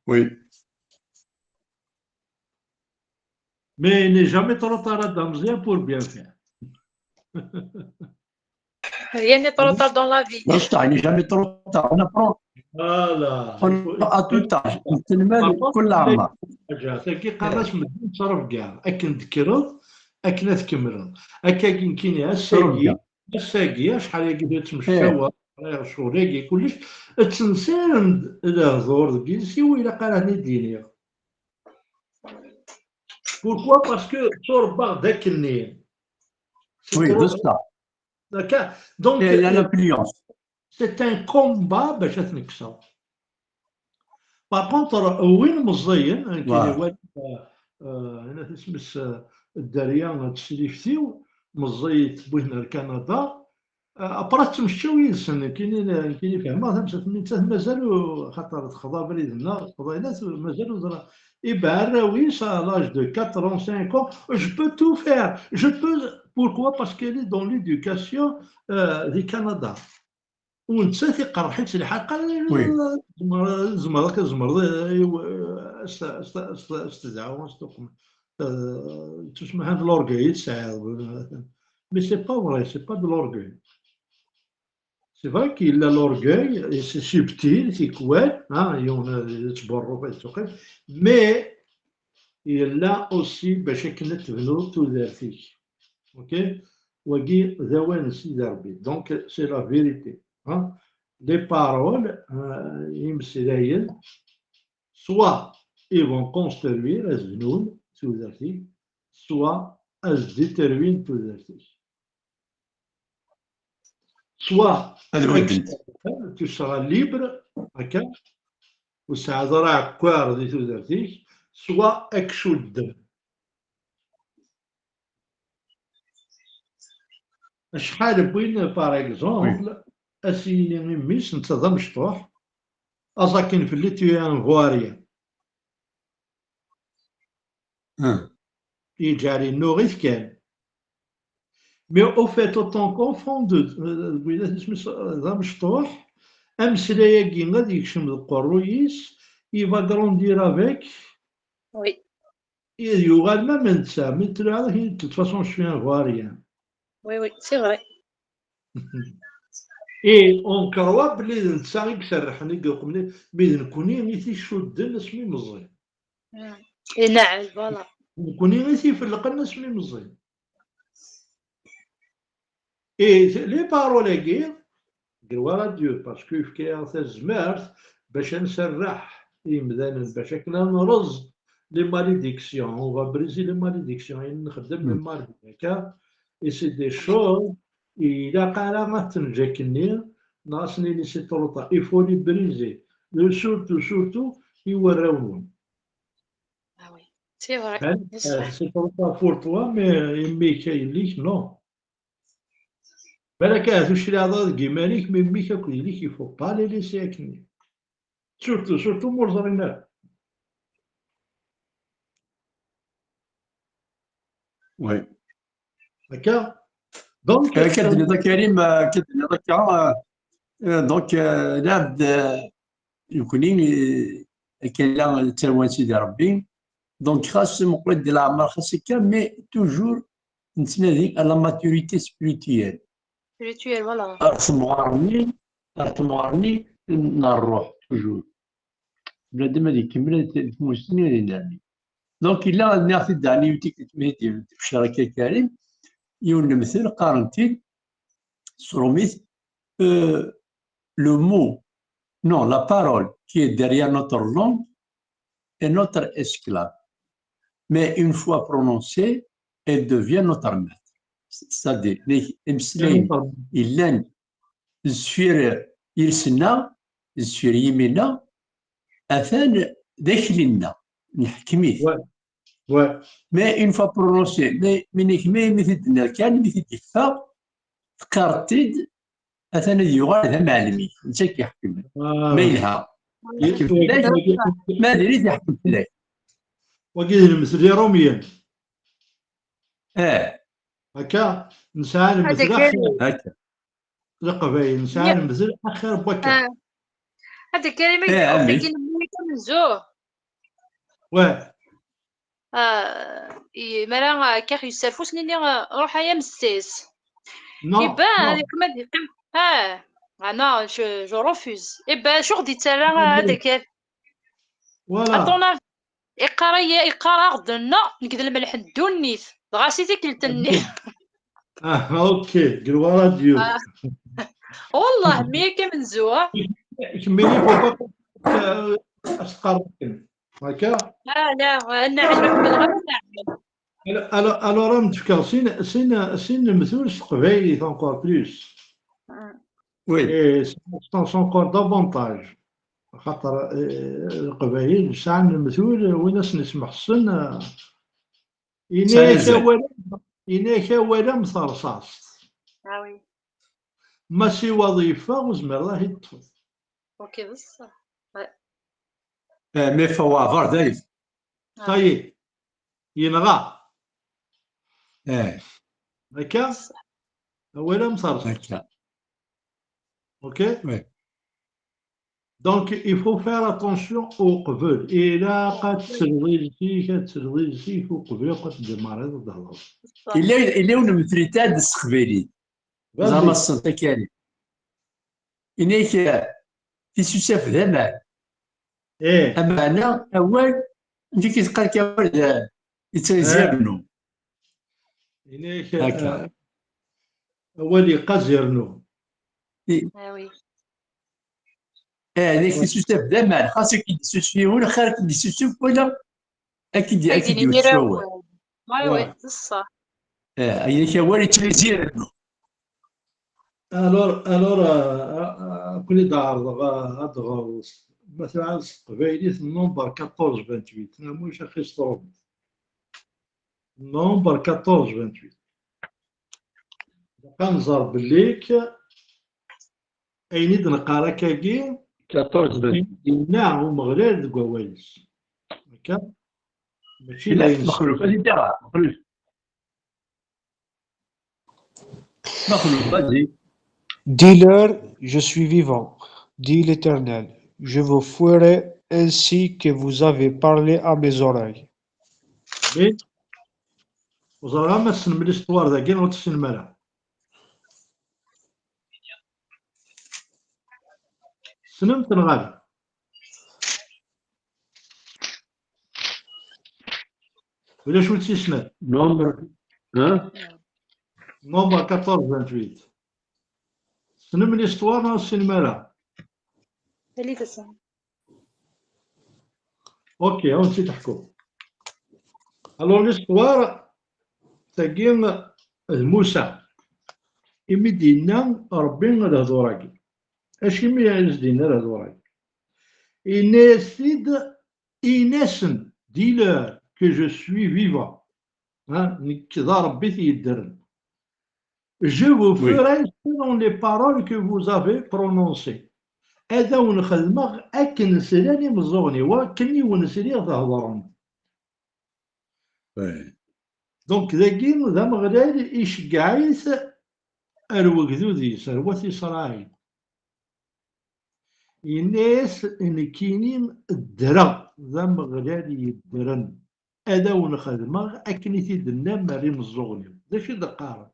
Oui. Mais il n'est jamais trop tard à Damzien pour bien faire. Rien n'est trop tard dans la vie. Non, ça, il n'est jamais trop tard. On apprend. Voilà. On a à tout âge. نتنمى كل أعمار. حاجة تاكي قررت مدينة تربقع. أكن ذكرت، أكن تكمل. أكاكي نكيني أساقي، أساقي، شحال يقدر تمشاور، شغل يقي كلش. تنسان الهضور ديالسي وإلا قال هني دينيغ. Pourquoi? Parce que تربى ذاك النيل. Oui, de ça. D'accord. Donc, Et l'influence. C'est un combat باش تنكسر. Par contre, وين مزيين، كاين واحد، آه، انا تسمس، آه، الدريه تسليفتيو، مزيت بوين الكندا، آه، ابرا تمشاو يلسن، كاينين، كاينين فهمها، خمسة ثمانية، مازالوا، خاطر تخضع بريدنا، تخضع ناس، مازالوا زرا. إبا الراويس، à l'âge de quatre ans, cinq ans, je peux tout faire, je peux, pourquoi? Parce qu'elle est dans l'éducation, euh, du Canada. ونتسى تيقرحيت الحق. زمر زمر زمر استدعوا استقم. تسمى هذا l'orgueil تسعى. Mais c'est pas vrai, c'est pas de l'orgueil. C'est vrai qu'il a l'orgueil, et c'est subtil, c'est quoi, hein, il y en a, mais il a aussi, ben, chacun de nous, tout Ok? Wagi d awal n Sidi Ṛebbi. Donc, c'est la vérité. Hein? Les paroles, euh, imeslayen, soit ils vont construire, ad bnun tudert-ik, soit ad détruire tudert-ik. Soit tu seras libre, akka, ur tesɛiḍ ara aɛekkaṛ di tudert-ik, soit ad k-cudden. Acḥal n win, par exemple, as-yini i mmi-s, netta d amecṭuḥ, aẓ akin fell-i, tu es un vaurien. Yeǧɛel yennuɣ-it kan. Mais au fait, autant qu'enfant de, euh, widak isem-is, euh, d amecṭuḥ, ameslay-agi ad yekcem deg uqerruy-is, il va grandir avec. Oui. Yuɣal même netta, mi tluɛeḍ, de toute façon, je suis un vaurien. Oui, oui, c'est vrai. Et on croit belli d netta i iserrḥen, i iqumlen, mais d nekkni i t-icudden asmi meẓẓi. Mm. Et neɛel, voilà. D nekkni i t-ifelqen asmi meẓẓi. Et les paroles-agi, gloire à Dieu, parce que yefka-yaɣ tazmert bac ad nserreḥ i yimdanen, bac akken ad nrez les malédictions, on va briser les malédictions, ayen nxeddem mardi akka, et c'est des choses, ilaq ara ad tenǧ akkenni, neɣ ad s-nini c'est trop tard, il faut les briser, surtout, surtout, i warraw-nwen. Ah oui, c'est vrai. C'est trop tard pour toi, mais i mmi-k, a yelli-k, non. Balak ahat ur cliɛeḍ ara deg iman-ik, mi mmi-k akked yelli-k, il faut pas les laisser akkenni. Surtout, surtout ma ur ẓrin ara. Oui. Akka. Donc, akka d-tenniḍ a Karim, akka d-tenniḍ akka, euh, donc, euh, lɛebd, euh, nekkni, euh, akka la nettarwa Sidi Ṛebbi. Donc, xas meqqrit di leɛmer, xas akka, mais toujours nettnadi à la maturité spirituelle. Spirituelle, voilà. Ar temɣer-nni, ar tmeɣra-nni n ṛṛuḥ, toujours. Bnadem ad ikemmel ad tmussni ad inerni. Donc, yella ad nniɣ-t-id ɛni utik n tmihit n tebcira akka Karim, yiwen n lemtel qqaren-t-id s trumit, euh, le mot, non, la parole qui est derrière notre langue est notre esclave. Mais une fois prononcée, elle devient notre maître. C'est-à-dire, les imeslayen yellan deffir yiles-nneɣ, deffir yimi-nneɣ, atan d akli-nneɣ, nḥekkem-it. Ouais. Ouais. Mais une fois prononcé, mais mi nekk mi mi t-id-nniɣ kan, mi t-id-yeffeɣ, teqqareḍ-t-id, atan ad yuɣal d amɛellem-ik, netta i k-iḥekmen. Ah. Ma yelha, yeḥkem fell-ak, ma diri-t yeḥkem fell-ak. Wagi d lemtel Iṛumyen. Eh, Akka, nesɛa lemtel Ḥaǧa axir. Akka. Leqbayel, nesɛa Ya. lemtel axir n wakka. Ah. Ḥaǧa Karim, Eh, ad amek? tgin mliḥ amenzuɣ. Ouais. Ah, i- mi ara, ah, akka yessers afus, nini, ah, ruḥ ay amessis. Non, Iban, non. ad yeqqim ad yeqqim. Ah, ah non, je, je refuse. Iban, acu ɣ-d-yettarra, ah, ad d-yekker. Voilà. Aṭṭun-a, iqqar-iyi, iqqar-aɣ-d nneɣ, nekk d lmelḥ n ddunit. Dɣa si tikkelt-nni. Ah, ok, gloire à Dieu. Ah. Wallah, mliḥ amenzuɣ. Kemmini, faut pas, euh, as-teqqareḍ akken. Akka? Ah, la, ad nɛellem, dɣa ad nɛellem. Alors, alors, alors, ad m-d-fkeɣ sin, sin, sin lemtul s teqbaylit, encore plus. Oui. Et ça, ça, c'est encore davantage. Xaṭer, euh, Leqbayel sɛan lemtul, win asen-ismeḥsen, euh, ini-ak azal. Awal-am, ini-ak awal-am terṣaṣt. Ah oui. Ma siwaḍ yeffeɣ, ur zmireḍ ad t-id-teṭṭfeḍ. Ok, d ṣṣeḥ. Eh, mais fa waɛbar dayen. Ça y est, yenɣa. Eh, Akka, awal-am terṣaṣt. Akka. Ok? Oui. Donc, il faut faire attention au qbel. Ilaq ad tesleḍ iles-ik, ad tesleḍ iles-ik uqbel akk ad tdemmareḍ ad d-thedreḍ. Yella, yella yiwen n lemtel i d-tesseqbaylit. Vas-y. Ẓer ma tessneḍ akka. Ini-ak, eh, tisusaf d aman. Eh, Ameɛna, awal, nekk i teqqar-k awal d, yettayzi Eh. yernu. ini-ak, Akka. eh, awal yeqqaz yernu. Ah oui. Eh, nekk tisusaf d aman, xas ad k-id-yessusef yiwen, xir ad k-id-yessusef wala ad k-id-, ad Ad d-yini k-id-yewwet s miraw. wawal. Oui, oui, Ouais. d ṣṣeḥ. Eh, ayen-ik awal yettayzi yernu. Alors, alors, euh, euh, euh, ad ken-id-ɛerḍeɣ, euh, ad ɣreɣ. Ma tɛad s teqbaylit, number quatorze vingt-huit. Neɣ mulac axi s trumit. Number quatorze vingt-huit. Ilaq ad nẓer belli k-, ayen i d-neqqar akkagi, Quatorze vingt. yenna Umeɣlal deg wawal-is. Akka? Mačči d ayen Mexluf, ad idiɣ, Mexluf. Mexluf, vas-y. Dis-leur, je suis vivant, dit l'Éternel. Je vous ferai ainsi que vous avez parlé à mes oreilles. Mais, ur ẓriɣ ma tessnem l'histoire dagi neɣ ur tessinem ara. Tessnem-t neɣ ala? Ulac ur tt-yessnen. Number, hein? Number quatorze vingt-huit. Tessnem l'histoire neɣ ur tessinem ara? Ali tasa. Ok, ad wen-tt-id-ḥkuɣ. Alors, l'histoire tagi d Musa. Imi d-yenna Ṛebbi lehdur-agi. Acimi i s-d-yenna lehdur-agi? Yenna-yas-t-id, ini-asen, dis-leur que je suis vivant. Ha, nekk d Ṛebbi i t-yeddren. Je vous Oui. ferai selon les paroles que vous avez prononcées. Ad awen-xedmeɣ akken slan imeẓẓuɣen-iw, akken i wen-sliɣ theddrem. Oui. Donc, dagi d Ameɣlal iceggeɛ-it ar wegdud-is, ar wat Isṛayil. Yenna-yas, nekkini ddreɣ, d Ameɣlal yeddren. Ad awen-xedmeɣ akken i t-id-tennam ar imeẓẓuɣen-iw. D acu i d-qqaren?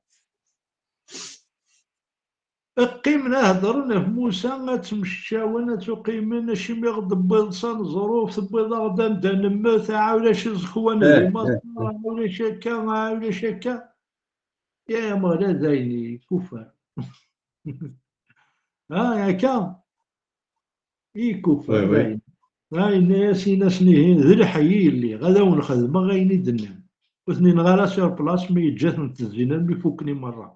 Qqimen ad hedren ɣef Musa, ad ttemceččawen, ad tuqimen, acimi ɣ-d-tewwiḍ s aneẓruf, tewwiḍ-aɣ-d anda nemmet, ah, ulac iẓekwan di Maṣer, ah, ulac akka, ah, ulac akka. Ya Ameɣlal, d ayen ikufar. Ha, akka. Ikufar, oui, oui, d ayen. Ha, yenna-yas, in-asen ihi, d leḥyi i lliɣ, ad awen-xedmeɣ ayen i d-tennam. Ur ten-yenɣa ara sur place, mi yeǧǧa-ten ttezin armi fukken i merra.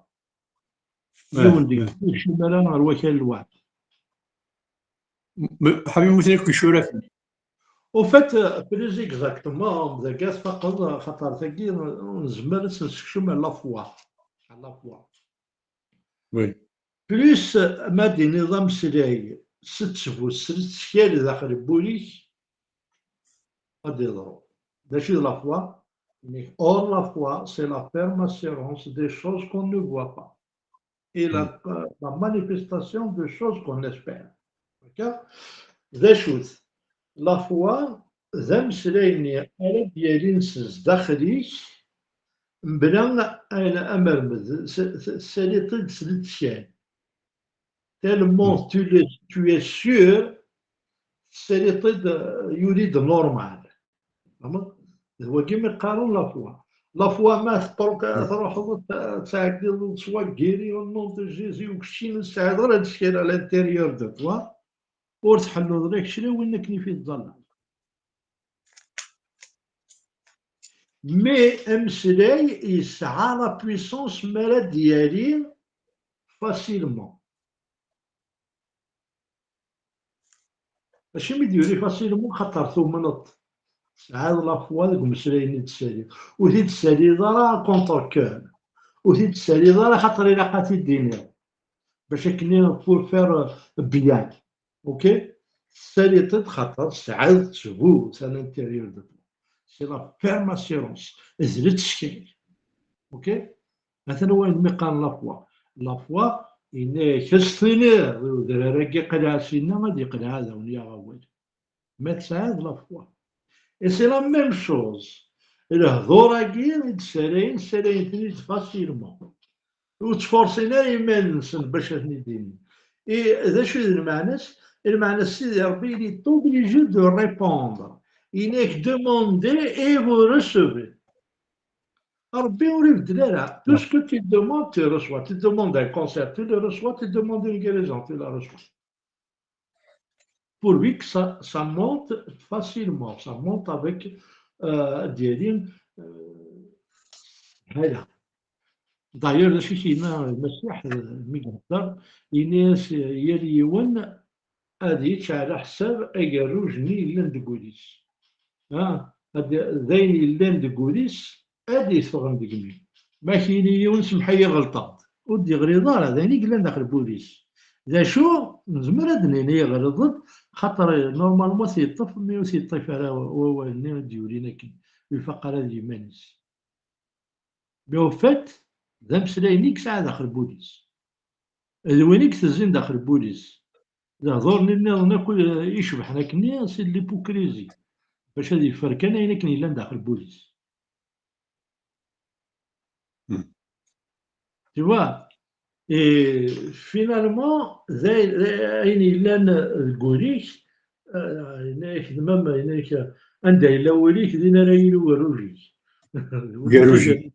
Yiwen deg-sen ur yekcim ara ɣer wakal lweɛd. Ḥabi muten akk icurafen. Au fait, plus exactement, dagi ad tfaqeḍ, xaṭer tagi nezmer ad tt-nessekcem à la fois. À la fois. Oui. Plus ma d-tiniḍ ameslay s ttbut, s lettkal daxel n wul-ik, ad d-iḍru. D acu i d la foi? Or, la foi, c'est la ferme assurance des choses qu'on ne voit pas et la, la manifestation de choses qu'on espère. D'accord? D acu-t? La foi d ameslay-nni ara d-yalin s zdaxel-ik, mebla ayen amermed, s-, s-, tessaliḍ-t-id s lettkal. Tellement tu es, tu es sûr, tessaliḍ-t-id, euh, yuli-d normal. Tfehmeḍ? D wagi mi qqaren la foi. La foi ma teṭṭerk, truḥeḍ ad t-, ad tɛeddiḍ s waggiri, au nom de Jésus, u keččini ur tesɛiḍ ara lettkal à l'intérieur de toi, ur tḥelluḍ la kečč la win akken i fi tẓalleḍ. Mais ameslay yesɛa la puissance mi ara d-yali facilement. Acimi d-yuli facilement? Xaṭer tumneḍ. Tesɛiḍ la foi deg umeslay-nni i d-tessaliḍ. Ur t-id-tessaliḍ ara contre cœur. Ur t-id-tessaliḍ ara xaṭer ilaq ad t-id-tiniḍ. Bac akken pour faire bien. Ok? Tessaliḍ-t-id xaṭer tesɛiḍ ttbut à l'intérieur de toi. C'est la ferme assurance. D lettkal. Ok? Atan wayen mi qqaren la foi. La foi, yenna-yak, ad s-tiniḍ i udrar-agi, qleɛ sinna, ad yeqleɛ, ad awen-yaɣ awal. Ma tesɛiḍ la foi. Et c'est la même chose. Lehdur-agi i d-ssalayen, ssalayen-ten-id facilement. Ur ttfurṣin ara iman-nsen bac ad ten-id-inin. Et d acu i d lmeɛna-s? Lmeɛna-s, Sidi Ṛebbi, il est obligé de répondre. Il n'est que demander et vous recevez. Ṛebbi ur ibeddel ara. Tout ce que tu demandes, tu reçois. Tu demandes un cancer, tu le reçois. Tu demandes une guérison, tu la reçois. Pour lui que ça, ça monte facilement, ça monte avec, euh, ad d-yali, euh, voilà. D'ailleurs, d acu i yenna Lmasiḥ, euh, mi ihedder, yenna-yas, euh, yal yiwen ad yečč ɛla ḥsab agerruj-nni yellan deg wul-is. Ha? Ad, d ayen yellan deg wul-is, ad yeffɣen deg-mi. Ma ak-yini yiwen, semmeḥ-iyi, ɣelṭeɣ-d, ur d-yeɣliḍ ara, d ayen i yellan daxel n wul-is. D acu, nezmer ad d-nini yeɣleḍ-d, xaṭer normalement ad t-yeṭṭef, mi ur t-yeṭṭif ara wawal-nni i d-yulin akken, ur ifaq ara d yiman-is. Mais au fait, d ameslay-nni i yesɛa daxel n wul-is. D win i itezzin daxel n wul-is. Lehdur-nni nniḍen akk, eh, icebḥen akkenni, c'est de l'hypocrisie. Bac ad yeffer kan ayen akken yellan daxel n wul-is. Hmm. Tu vois? Et finalement, d ay-, d ayen yellan deg wul-ik, eh, yenna-yak d même, yenna-yak, anda yella wul-ik, din ara yili ugerruj-ik. Ugerruj-ik.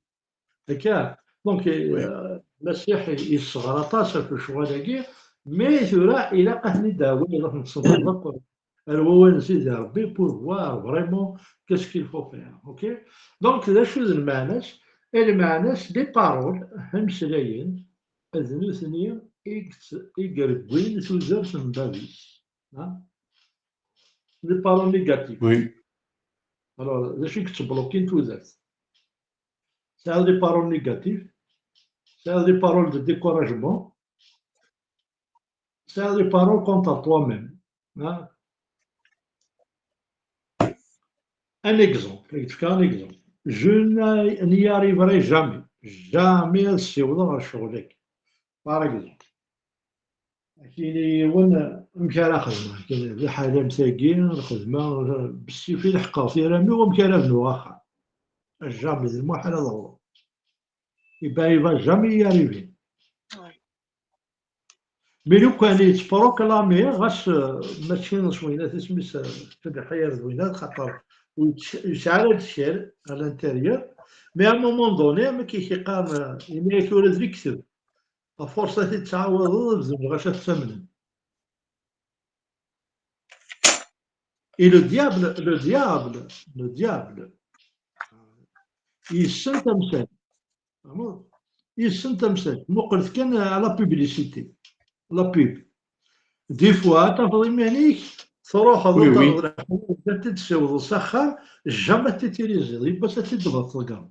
Akka. Donc, oui, euh, Lmasiḥ yesseɣr aṭas ɣef lecɣal-agi, mais tura ilaq ad ten-id-awiḍ, ad ten-tṣebbreḍ akk ar wawal n Sidi Ṛebbi pour voir vraiment qu'est-ce qu'il faut faire. Ok? Donc, d acu d lmeɛna-s? Lmeɛna-s, les paroles, imeslayen, d nutni i yett-, i ireggwin tudert n bab-is. Ha? Les paroles négatives. Oui. Alors, d acu i yettblokin tudert? Tesɛiḍ les paroles négatives, tesɛiḍ les paroles de découragement, tesɛiḍ les paroles contre toi-même. Hein? Un exemple, ad k-fkeɣ un exemple. Je n'y, n'y arriverai jamais. Jamais ad ssiwḍeɣ ɣer ccɣel-agi. Par exemple, ad k-yini yiwen, amek ara xedmeɣ? Akken liḥala am tagi, lxedma, bessif i leḥqeɣ tirami-w, amek ara bnuɣ axxam? Jamais, d lmuḥal ad awḍeɣ. Eh ben, il va jamais y arriver. Ouais. Mais lukan yettproklami, ɣas, euh, mačči s winat isem-is, euh, Feḍḥi ar d winat, xaṭer ur yesɛi ara lkir à l'intérieur, mais à un moment donné, am akken i k-yeqqaren, euh, yenna-yak ula d lekdeb, à force ad t-id-ttɛawadeḍ, ad bdun ɣac ad t-amnen. Et le diable, le diable, le diable, yessen tamsalt. Yessen tamsalt. Muqlet kan à la publicité. La pub. Des fois, tafeḍ iman-ik, truḥeḍ ad d-taɣeḍ leḥwayeǧ, ad t-id-tessiwḍeḍ s axxam, jamais ad t-id-tiriziḍ, yiwwas ad t-id-tbeṭṭleḍ.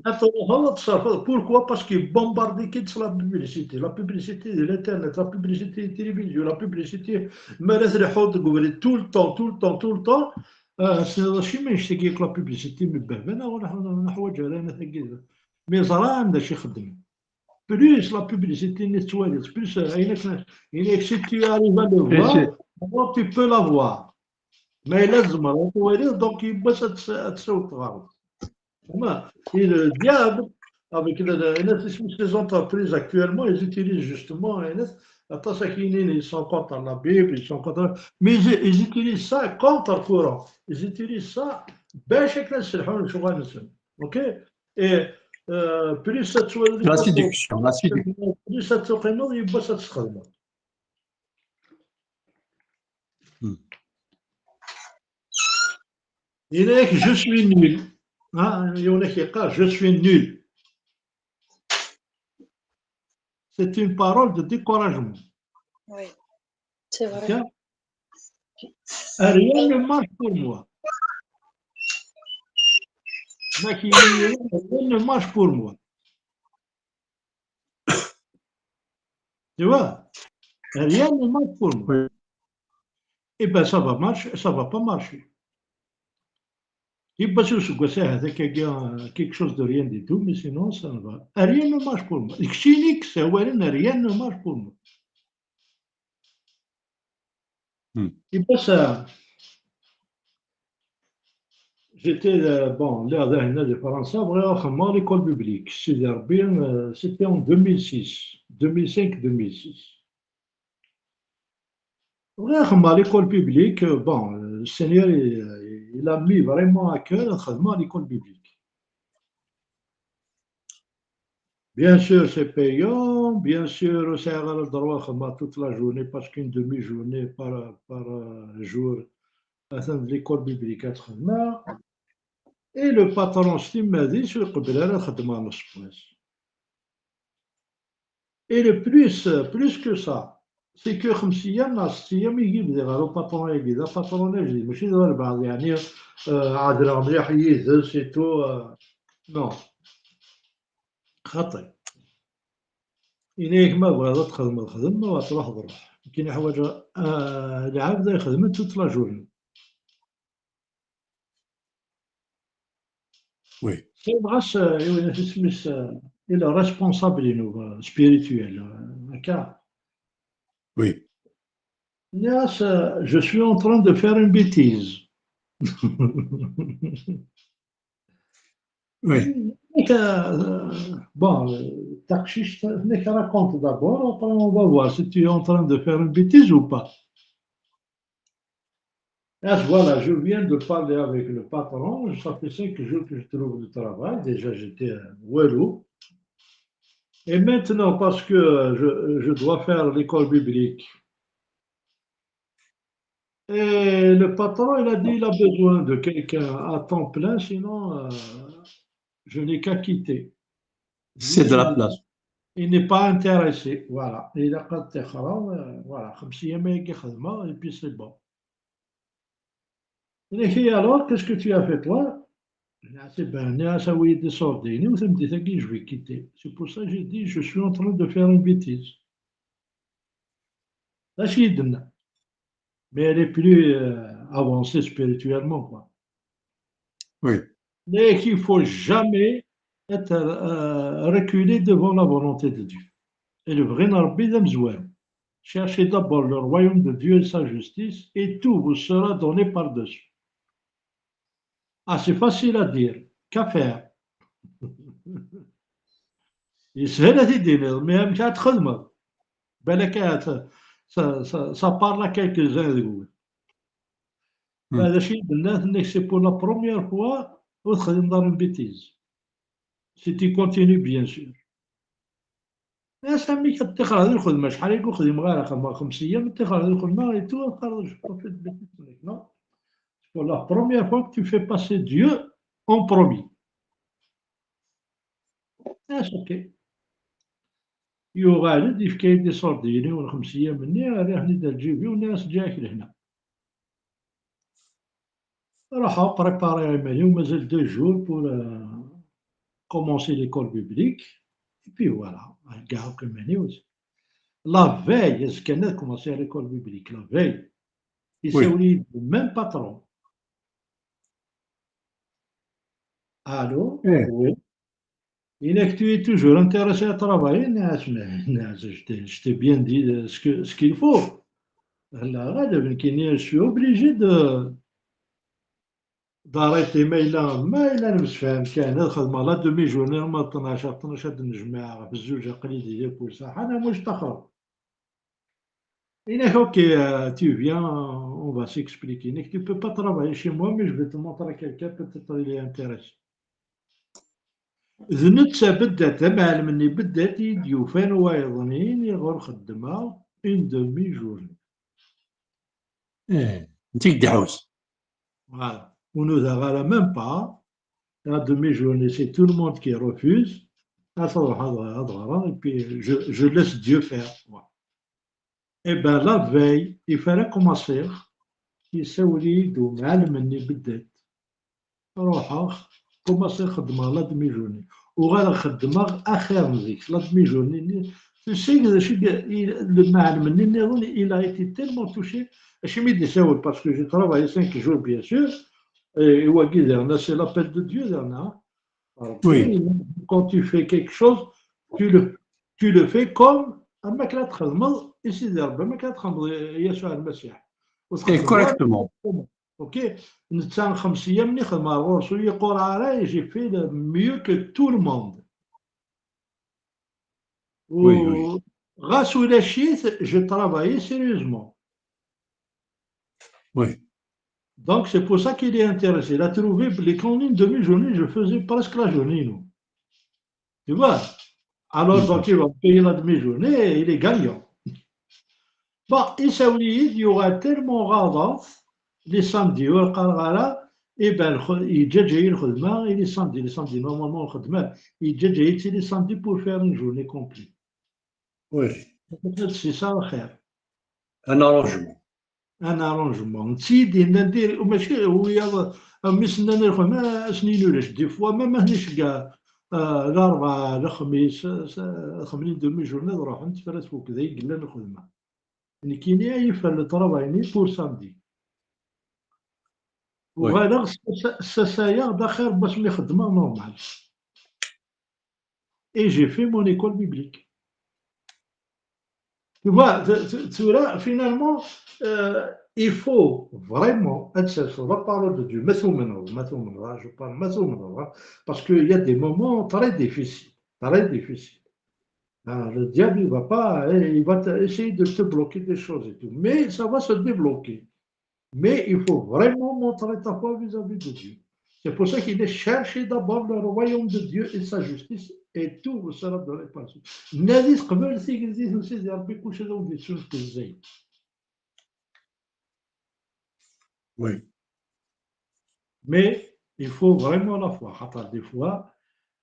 Ad truḥeḍ ad tserfeḍ. Pourquoi? Parce que bombardé-k-id s la publicité. La publicité de l'internet, la publicité de télévision, la publicité, mi ara tleḥḥuḍ deg ubrid, tout le temps, tout le temps, tout le temps, ah, tessneḍ acimi annect-agi akk la publicité, mi baba neɣ ur neḥwaǧ ara anat-agi. Mi ẓran d acu ixeddmen. Plus la publicité-nni tettwaliḍ, plus, euh, ayen akken, ayen akken si tu arrives à le voir, alors tu peux l'avoir. Ma yella tzemreḍ ad twaliḍ, donc yiwwas ad ts-, ad tsaweḍ tɣareḍ. Vraiment, et le diable, avec le, le, les, les entreprises actuellement, ils utilisent justement, aṭas ak-yinin, ils sont contre la Bible, ils sont contre, mais ils, ils utilisent ça contre courant. Ils utilisent ça bac akken ad sselḥun lecɣal-nsen. OK? Et, euh, plus ad twaliḍ, la séduction, la séduction. Plus ad tuqimeḍ, yiwwas ad txedmeḍ. Hmm. Yenna-yak, je suis nul. Hein? Yiwen ak-yeqqar, je suis nul. C'est une parole de découragement. Oui, c'est vrai. Rien ne marche pour moi. Rien ne marche pour moi. Tu vois? Rien ne marche pour moi. Eh ben, ça va marcher, ça va pas marcher. Yiwwas useggas ahat akka, quelque chose de rien du tout, mais sinon, ça ne va. Rien ne marche pour moi. Keččini kkes awalen, rien ne marche pour moi. Hmm. Yiwwas, euh, j'étais, euh, bon, lliɣ dahinna di Fransa, bɣiɣ ad xedmeɣ l'école publique. Sidi Rebbi, euh, c'était en deux mille six, deux mille cinq, deux mille six. Bɣiɣ ad xedmeɣ l'école publique, euh, bon, euh, le Seigneur, il, il a mis vraiment à cœur ad xedmeɣ l'école publique. Bien sûr, c'est payant. Bien sûr, ur sɛiɣ ara le droit ad xedmeɣ toute la journée parce qu'une demi-journée par, par, euh, jour, atan d l'école publique ad xedmeɣ. Et le patron s timmad-is ur iqebbel ara ad xedmeɣ n useggas. Et le plus, plus que ça, c'est que xemsa ayyam neɣ setta ayyam i bdiɣ ɣer upatron-agi, d apatron ajdid, mačči d albeɛḍ, yeɛni, euh, ɛedleɣ mliḥ yid-s et tout, euh, non. Xaṭi. Ini-ak ma tebɣiḍ ad txedmeḍ, xdem, ma tebɣiḍ ad truḥeḍ, ruḥ. Nekkini ḥwaǧeɣ, euh, lɛebd ad ixedmen toute la journée. Oui. C'est grâce, euh, i win isem-is, euh, i le responsable-inu, euh, spirituel, euh, akka. Oui. Nniɣ-as, euh, je suis en train de faire une bêtise. Oui. Nekk, euh, bon, euh, taqcict, nekk raconte d'abord, après on va voir si tu es en train de faire une bêtise ou pas. Ah, voilà, je viens de parler avec le patron, ça fait cinq jours que je trouve le travail, déjà j'étais, euh, walou. Et maintenant, parce que je, je dois faire l'école biblique, et le patron, il a dit, il a besoin de quelqu'un à temps plein, sinon, euh, je n'ai qu'à quitter. C'est de la place. Il n'est pas intéressé, voilà. Il a pas de, euh, voilà, خمس أيام يجي خدمة, et puis c'est bon. Et alors, qu'est-ce que tu as fait, toi? Ah, c'est ben, ah, ça, oui, des sortes, et nous, ça me dit, ça, je vais quitter. C'est pour ça que j'ai dit, je suis en train de faire une bêtise. Là, c'est dedans. Mais elle est plus, euh, avancée spirituellement, quoi. Oui. Mais qu'il faut jamais être, euh, reculé devant la volonté de Dieu. Et le vrai Rabbi d amezwaru. Cherchez d'abord le royaume de Dieu et sa justice, et tout vous sera donné par-dessus. Ah, c'est facile à dire. Qu'à faire? Yeshel ad t-id-tiniḍ, mais amek ad txedmeḍ? Balak ça, ça, ça parle à quelques-uns deg-wen. Hmm. Acu i d-tenna, tenna-k c'est pour la première fois ur texdimeḍ ara une bêtise. Si tu continues, bien sûr. Ass amek ad ṭṭixreɣ di lxedma, acḥal i ur xdimeɣ ara, xedmeɣ xemsa ayyam, ṭṭixreɣ di lxedma et tout, après je profite de tout, non? C'est pour la première fois que tu fais passer Dieu en premier. Ah, c'est ok. Yuɣal-d, yefka-yi-d iṣurdiyen-iw n xemsa ayyam-nni, rriɣ-ten-id ar lǧib-iw, nniɣ-as ǧǧiɣ-ak lehna. Ruḥeɣ prépariɣ iman-iw, mazal deux jours pour, euh, commencer l'école biblique. Et puis voilà, heggaɣ akk iman-iw. La veille, azekka-nni ad commencer l'école biblique, la veille. Isawel-iyi-d même patron. Allô? Eh. Oui. Il est que tu es toujours intéressé à travailler. Nniɣ-as, mais, nniɣ-as, je t'ai, je t'ai bien dit, euh, ce que, ce qu'il faut. Là, là, je suis obligé de, d'arrêter. Ma yella, ma yella nemsefham kan, ad xedmeɣ la demi-journée, ma tnac, tnac ad nejmeɛ ɣef zzuǧ, aql-i di la cour, ça, ḥana, moi, je t'axer. Inak, ok, euh, tu viens, on va s'expliquer. Inak, tu peux pas travailler chez moi, mais je vais te montrer quelqu'un, peut-être il est intéressé. D netta beddat, d amɛellem-nni beddat i d-yufan wayeḍ-nni ɣur xeddmeɣ une demi-journée. Eh, netta i k-d-iḥuss. Voilà. Ur nudaɣ ara même pas. La demi-journée, c'est tout le monde qui refuse. Ad truḥ ad, ad ɣreɣ, et puis je, je laisse Dieu faire. Voilà. Eh ben, la veille, il fallait commencer. Yessawel-iyi-d umɛellem-nni beddat. Ruḥeɣ, commencer xeddmeɣ la demi-journée. Uɣaleɣ xeddmeɣ axir n zik. La demi-journée-nni, tu sais d acu i, i, lemɛellem-nni nniḍen, il a été tellement touché. Acimi d-isawel, parce que j'ai travaillé cinq jours, bien sûr. Et wagi, derna, c'est l'appel de Dieu, derna. Alors, oui. Quand tu fais quelque chose, tu le, tu le fais comme am akken ad txedmeḍ i Sidi Ṛebbi, am akken ad txedmeḍ i Yasuɛ Lmasiḥ. Ur txeddmeḍ ara. Correctement. Ok? Netta xemsa ayyam-nni xedmeɣ ɣur-s, ur yi-qqar ara, j'ai fait le mieux que tout le monde. Oui, oui. Ɣas ulac-it, je travaillais sérieusement. Oui. Donc, c'est pour ça qu'il est intéressé. Il a trouvé que quand une demi-journée, je faisais presque la journée, non? Tu vois? Alors, donc, il va me payer la demi-journée, il est gagnant. Bon, isawel-iyi-d, yuɣal tellement ɣaḍeɣ, les samedis, ur qqareɣ ara, eh ben, lx-, yeǧǧaǧǧa-yi lxedma, et les samedis, les samedis, normalement, lxedma, yeǧǧaǧǧa-yi les samedis pour faire une journée complète. Oui. C'est ça, xir. Un arrangement. Un arrangement. Netta i d-yennan diri-, mačči wiyaḍ, am mi s-nnan i lxedma, ass-nni ulac. Des fois, même akken iceggeɛ, euh, Larebɛa, Lexmis, euh, xemsa demi-journée ad ruḥent, tura tfuk, d ay yellan lxedma. Nekkini ay yeffer le travail-nni pour samedi. Oui. Uɣaleɣ s-, s-, ssasayeɣ-d axir n wasmi xeddmeɣ normal. Et j'ai fait mon école biblique. Tu vois, tu, tu, tu vois, finalement, euh, il faut vraiment être sur la parole de Dieu. Ma tumneḍ, ma tumneḍ, hein, je parle, ma tumneḍ, hein, parce qu'il y a des moments très difficiles, très difficiles. Hein, le diable, il va pas, hein, il va te- essayer de te bloquer des choses et tout. Mais ça va se débloquer. Mais il faut vraiment montrer ta foi vis-à-vis de Dieu. C'est pour ça qu'il est chercher d'abord le royaume de Dieu et sa justice, et tout vous sera donné par la suite. Nadi teqbel tigezit n Sidi Rebbi, kullec ad awen-d-yettunefk zzayed. Oui. Mais il faut vraiment la foi. Xaṭer des fois,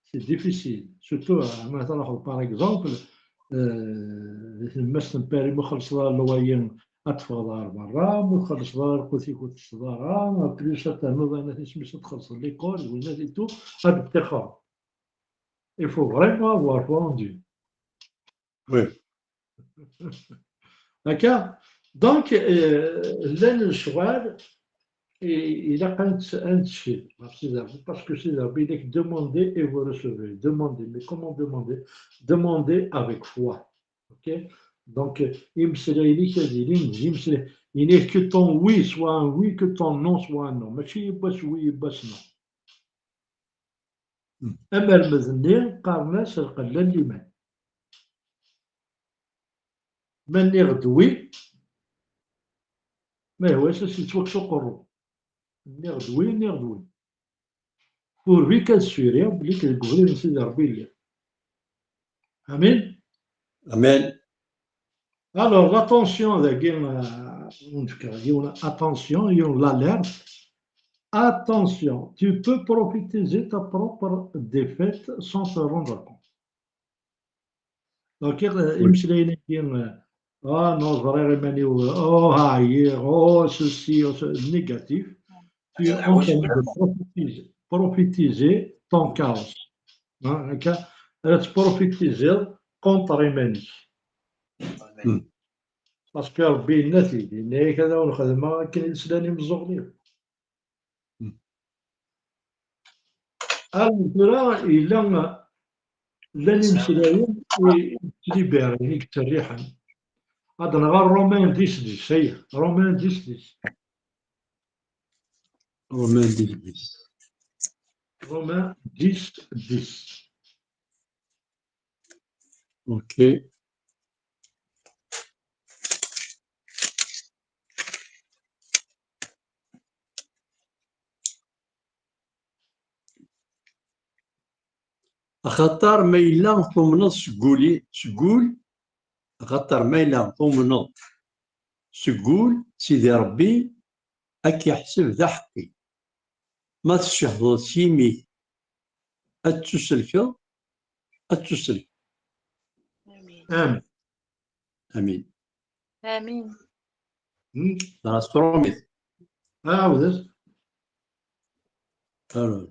c'est difficile. Surtout, euh, ma tṛuḥeḍ, par exemple, euh, di tlemmast n Paris, ma txellṣeḍ ara loyer, ad teffɣeḍ ɣer berra, ma txellṣeḍ ara lqut-ik ur teṭṭseḍ ara, en plus ad ternuḍ ayen isem-is ad txellṣeḍ l'école, winat et tout, ad d-ṭṭixreḍ. Il faut vraiment avoir foi en Dieu. Oui. D'accord? Donc, euh, llan lecɣal, i- ilaq ad nett-, ad nettkel ɣef Sidi Rebbi, parce que Sidi Rebbi, il est demandez et vous recevrez. Demandez, mais comment demander? Demandez avec foi. Ok? Donc, euh, imeslayen-ik ad ilin d imeslayen. Il n'est que ton oui soit un oui, que ton non soit un non. Mačči yiwwas oui, yiwwas non. Amermed-nni qqaren-as lqella n liman. Ma nniɣ-d wi, ma yehwa-s ad s-yettwakkes uqerru. Nniɣ-d wi, nniɣ-d wi. Pourvu qu'ad ssuriɣ belli deg ubrid n Sidi Ṛebbi i lliɣ. Amin. Amin. Alors, l'attention dagi, euh, ur nefkiɣ yiwen attention, yiwen l'alerte. Attention, tu peux prophétiser ta propre défaite sans te rendre compte. Donc, euh, imeslayen-agi, euh, ah non, ẓriɣ iman-iw, oh, ɛyiɣ, oh, ceci, oh, ce, négatif. Tu es en train de prophétiser, prophétiser ton chaos. Hein, akka, ad tettprophétiziḍ contre iman-ik. Parce que Rebbi yenna-t-id, yenna-yak ad awen-xedmeɣ akken i d-slan imeẓẓuɣen-iw. Alors, tura yella, llan imeslayen i, i yettlibirin, i yetterriḥen. Ad nɣer Romain dix dix, aya, Romain dix dix. Romain dix dix. Romain dix dix. Ok. Axaṭer ma yella tumneḍ seg wul-, seg wul, axaṭer ma yella tumneḍ seg wul, Sidi Ṛebbi ad k-iḥseb d aḥeqqi. Ma tcehdeḍ s yimi-k ad ttuselkeḍ, ad ttuselkeḍ. Amin. Amin. Amin. Amin. Hmm? Ɣas trumit. Ɛawdet. Alors.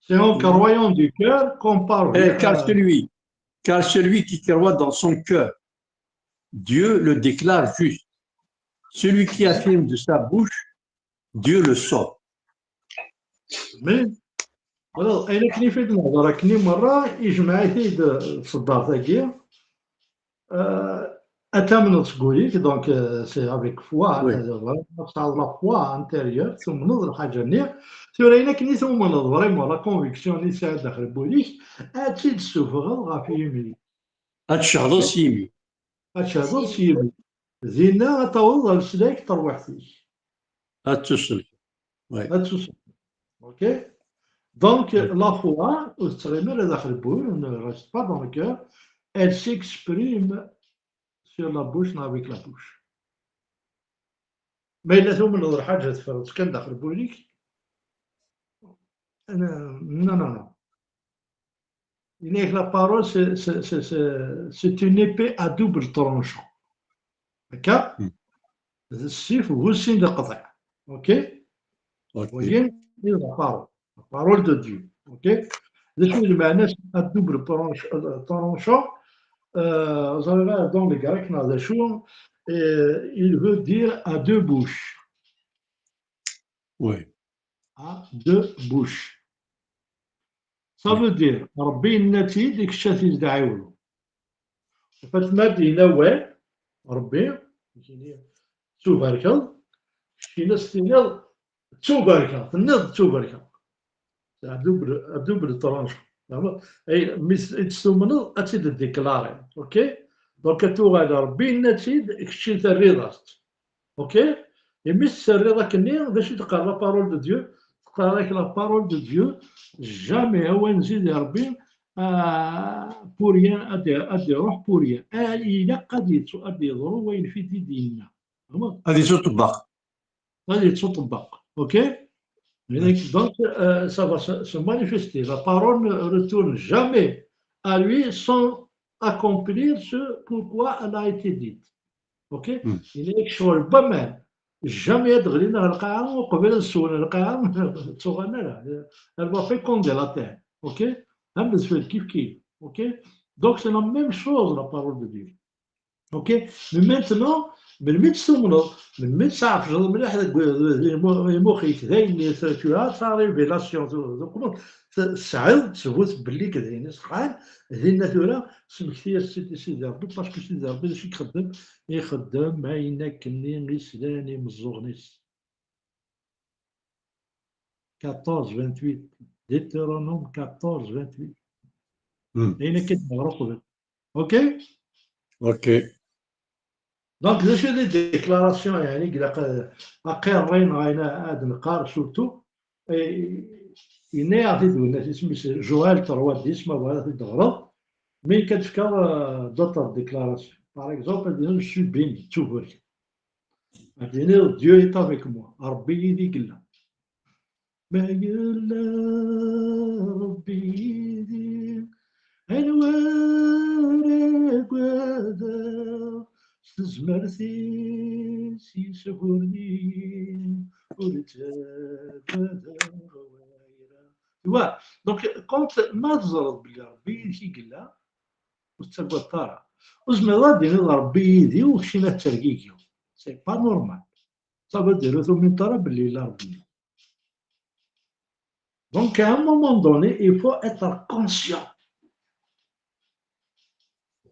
C'est en croyant du cœur qu'on parvient. Eh, car à celui, car celui qui croit dans son cœur, Dieu le déclare juste. Celui qui affirme de sa bouche, Dieu le sauve. Mais, alors, ayen akken i fi d-nehḍer akken i merra, ijmeɛ-it-id, euh, tṣeddart-agi. Euh, ad tamneḍ seg wul-ik, donc, euh, c'est avec foi, oui. Euh, vraiment, tesɛiḍ la foi intérieure, tumneḍ lḥaǧa-nni. Tura, ayen akken i tumneḍ, vraiment, la conviction-nni tesɛiḍ daxel n wul-ik, ad tt-id-tessufɣeḍ ɣef yimi-k. Ad tcehdeḍ s yimi. Ad tcehdeḍ s yimi. Dinna ad tawḍeḍ ɣer leslak n terwiḥt-ik. Ad tusel. Ouais. Ad tusel. Ok? Donc, ouais. La foi, ur tettɣimi ara daxel n wul, ne reste pas dans le cœur, elle s'exprime sur la bouche, non, avec la bouche. Ma yella tumneḍ lḥaǧa teffreḍ-tt kan daxel n wul-ik, non, non, non. Yenna-yak la parole, c'est, c'est, c'est, c'est, c'est une épée à double tranchant. Akka? Hmm. D ssif bu sin d aqḍiɛ. Ok? Ok. Wagi, c'est la parole. La parole de Dieu. Ok? D acu i d lmeɛna-s à double tranch-, euh, tranchant? Euh, ẓriɣ ara dans le grec, neɣ d acu, euh, il veut dire à deux bouches. Oui. À deux bouches. Ça veut dire, Rebbi yenna-tt-id, kečč ad t-id-ɛiwneḍ. Fatma d-yenna awal, Rebbi, ttubarkeḍ, keččini ad s-tiniḍ ttubarkeɣ, tenniḍ ttubarkeɣ. C'est à double, à double tranchant. Ay, mi s-, i tt-tumneḍ, ad tt-id-deklariḍ, ok? Donc, ad tuɣal Rebbi yenna-tt-id, kečč terriḍ-as-tt. Ok? Et mi s-terriḍ akkenni, d acu i d-teqqar la parole de Dieu? Teqqar-ak la parole de Dieu, jamais, awal n Sidi Rebbi, ah, pour rien, ad d-, ad d-iruḥ pour rien. Ah, ilaq ad yettu-, ad d-yeḍru wayen fi d-yenna. Fehmeḍ? Ad yettuṭebbaq. Ad yettuṭebbaq. Ok? Donc, euh, ça va se, se manifester. La parole ne retourne jamais à lui sans accomplir ce pourquoi elle a été dite. Ok? Hmm. Il est sur le pas même. Jamais ad ɣlin ɣer lqaɛa, uqbel ad swen lqaɛa, ur ttuɣalen ara. Elle va féconder la terre. Ok? Am d kif kif. Ok? Donc, c'est la même chose, la parole de Dieu. Ok? Mais maintenant, melmi tt-tumneḍ, melmi tt-tɛefjeḍ mliḥ deg, deg imu-, imux-ik, d ayen, tu as ta révélation, tu, tu commences, te-, tesɛiḍ ttbut belli d ayen iṣeḥḥan, dinna tura, smekti-as-tt-id i Sidi Rebbi, parce que Sidi Rebbi d acu i ixeddem? Ixeddem ayen akkenni i slan imeẓẓuɣen-is. quatorze, vingt-huit. Deutéronome quatorze, vingt-huit. Hmm. Ayen akka d-neɣra qbel. Ok? Ok. Donc, d acu d déclaration, yeɛni, ilaq ad, aqirri neɣ ayen ad neqqar, surtout, eh, yenna-yaɣ-t-id winna, isem-is Joël trois dix, ma bɣiḍ ad t-id-teɣreḍ, mi akka d-tefkaḍ, euh, d'autres déclarations. Par exemple, ad d-tiniḍ, je suis béni, d tuburka. Ad d-tiniḍ, Dieu est avec moi, Ṛebbi yid-i yella. Ma yella Ṛebbi yid-i, anwa ara agadeɣ? S tezmert-is yesburni, ur ttagadeɣ wayra. Tu vois, donc, quand ma teẓreḍ belli Ṛebbi yid-k i yella, ur tettagadeḍ ara. Ur tezmireḍ ad d-tiniḍ Ṛebbi yid-i, u keččini ad tergigiḍ. C'est pas normal. Ça veut dire, ur tumineḍ ara belli yella Ṛebbi. Donc, à un moment donné, il faut être conscient.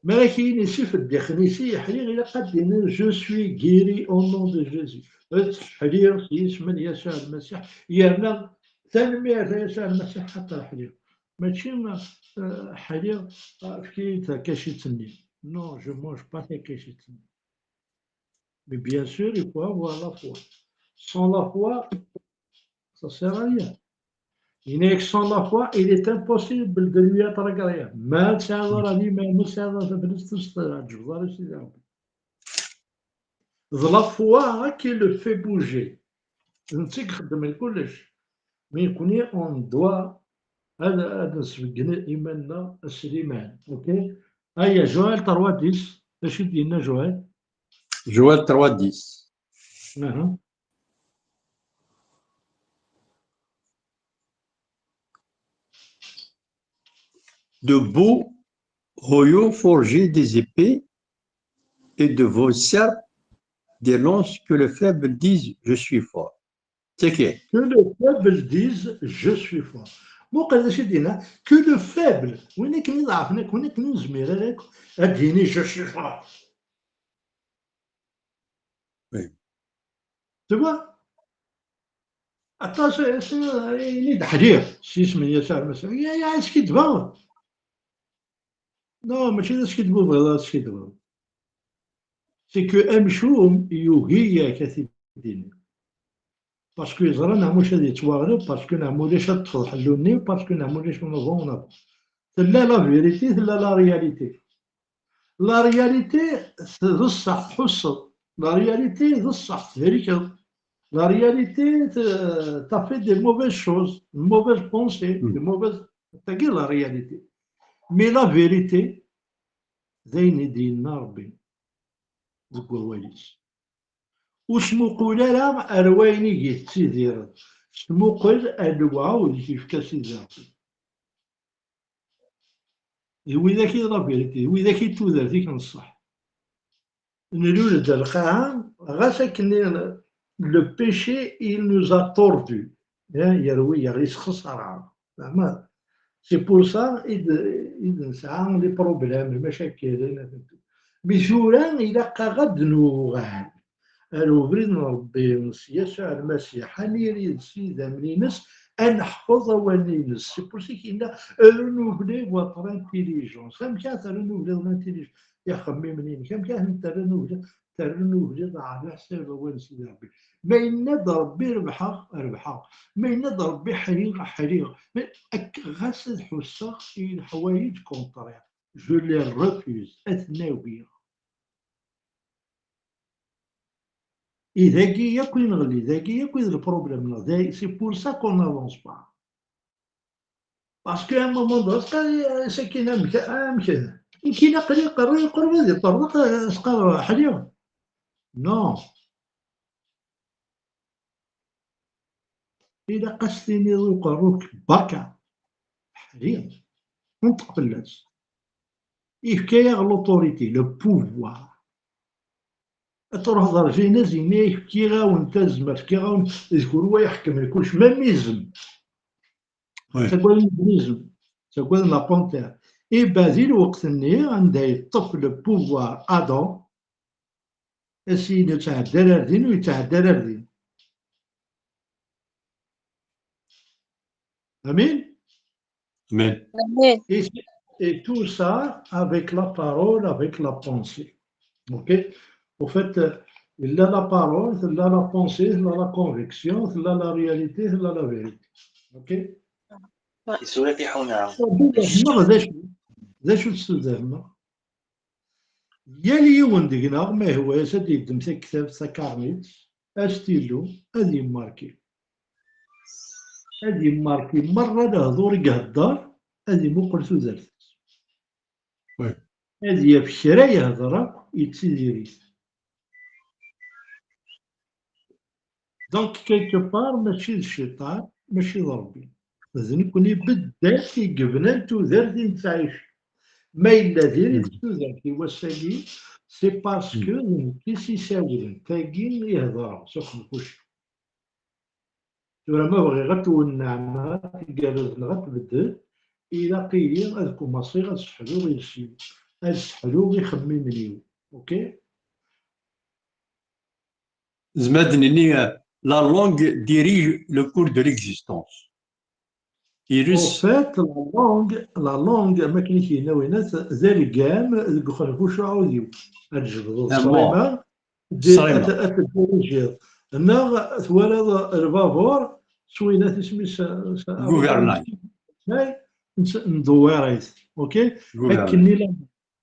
Mi ara k-yini sif ddixen-is i yeḥliɣ, ilaq ad d-tiniḍ, je suis guéri au nom de Jésus. Ḥliɣ s yisem n Yasuɛ Lmasiḥ, yerna tanemmirt a Yasuɛ Lmasiḥ xaṭer ḥliɣ. Mačči, euh, ḥliɣ, euh, efk-iyi-d takacit-nni. Non, je mange pas takacit-nni. Mais bien sûr, il faut avoir la foi. Sans la foi, ça sert à rien. Yenna-yak, sans la foi, il est impossible de lui être agréable. Ma tesɛiḍ ara liman, ma tesɛiḍ ara tablest, ur s-tɛeǧǧbeḍ ara i Sidi Ṛebbi. D la foi qui le fait bouger. D netta i ixeddmen kullec. Mais nekkni, on doit ad, ad nsbeggen iman-nneɣ s liman. Ok? Aya, Joël trois dix, d acu i d-yenna Joël? Joël trois dix. Aha. De beaux hoyaux forgez des épées et de vos serpes des lances, que le faible dise, je suis fort. C'est que Que le faible dise, je suis fort. Muqel d acu i d-yenna, que le faible, win akken iḍeɛfen akk, win akken ur nezmir ara akk, ad d-yini, je suis fort. Oui. Tu vois? Aṭas i d-ḥliɣ s yisem n Yasuɛ Lmasiḥ. Ya, ya, askiddbeɣ. Non, mačči d askiddeb ur bɣiḍ ara ad tskiddbeḍ. C'est que amcum yugi-yak ad t-id-yini. Parce que yeẓra neɣ mačči ad yettwaɣleb, parce que neɣ ma ulac ad ṭṭfeḍ ḥellu-nni, parce que neɣ ma ulac on avance, on avance. Tella la vérité, tella la réalité. La réalité, d ṣṣeḥ tḥusseḍ. La réalité, d ṣṣeḥ thelkeḍ. La réalité, te- t'as fait des mauvaises choses, des mauvaises pensées, Mm. des mauvaises. Tagi la réalité. Mais la vérité, d ayen i d-yenna Ṛebbi deg wawal-is. Ur smuqul ara ar wayen i yettidireḍ. Smuqel ar lewɛud i k-yefka Sidi Ṛebbi. D widak i d la vérité, d widak i d tudert-ik n ṣṣeḥ. Nlul-d ar lqaɛa, ɣas akken le péché, il nous a tordus. Hein, yerwi-yaɣ, yesxeṣar-aɣ. Zeɛma, c'est pour ça i d, i d nesɛa les problèmes, lmacakel. Mi tura ilaq-aɣ ad nuɣal ar ubrid n Ṛebbi, s Yasuɛ Lmasiḥ, ad niri s idammen-ines, ad neḥfeḍ awal-ines. C'est pour ça qu'il a renouvelé votre intelligence. Amek ara terrenouveled l'intelligence? Ixemmimen-inek, amek ara ten-terrenouveled? Terrenouveled ɛla ḥsab awal n Sidi Ṛebbi. Ma yenna-d Ṛebbi rebḥeɣ, rebḥeɣ. Ma yenna-d Ṛebbi ḥriɣ, ḥriɣ. Mais ak-, ɣas ad ḥusseɣ i leḥwayeǧ contraire, je les refuse, ad ten-agiɣ. I dagi yakk i neɣli, dagi yakk i d le problème-nneɣ. C'est pour ça qu'on n'avance pas. Parce qu'à un moment donné, c'est qu'il aime que, aime que, il a pris, il a pris, il a pris, il a pris. Non. Ilaq ad s-tiniḍ i uqerru-k, berka, ḥliɣ, nṭeq fell-as. Yefka-yaɣ l'autorité, le pouvoir. Ad truḥeḍ ar Genèse, yenna-yak, fkiɣ-awen tazmert, fkiɣ-awen d kunwi i iḥekmen kullec, même izem. Ouais. Ttagaden izem, ttagaden la panthère. Iba di lweqt-nni, anda yeṭṭef le pouvoir Adam, ass-in ur yettɛeddi ara ar din, ur yettɛeddi ara ar din. Amin. Amin. Amin. Et, et tout ça avec la parole, avec la pensée. Ok. Au fait, il a la parole, il a la pensée, il a la conviction, il a la réalité, il a la vérité. Ok. Isura tiḥuna. D acu, d acu tessudrem? Yal yiwen deg-neɣ ma yehwa-yas ad yeddem taktabt, takarnit, astilu, ad yemmarki. Ad yemmarki merra lehdur i ihedder, ad imuqel tudert-is. Ad yaf kra yehder akk, yettidir-it. Donc, quelque part, mačči d cciṭan, mačči d Ṛebbi. D nekni beddat i yebnan tudert i nettɛic. Ma yella diri-tt tudert i wass-agi, c'est parce que d nekk i s-isawlen. Tagi i hedreɣ, s uxenfuc. Tura ma bɣiɣ ad twennɛem, ad tgerrez neɣ ad tbeddel, ilaq-iyi ad kumaṣiɣ ad sseḥluɣ iles-iw, ad sseḥluɣ ixemmimen-iw. Ok? Zemad nini, la langue dirige le cours de l'existence. En fait, la langue, la langue, am akken i k-yenna winat, d algam deg uxenfuc uɛudiw. Ad tjebdeḍ ṣṣrima, ad tedirijiḍ. Neɣ twalaḍ lbabur s winat isem-is Gouvernail. Ndewwir-it. Ok? Akken i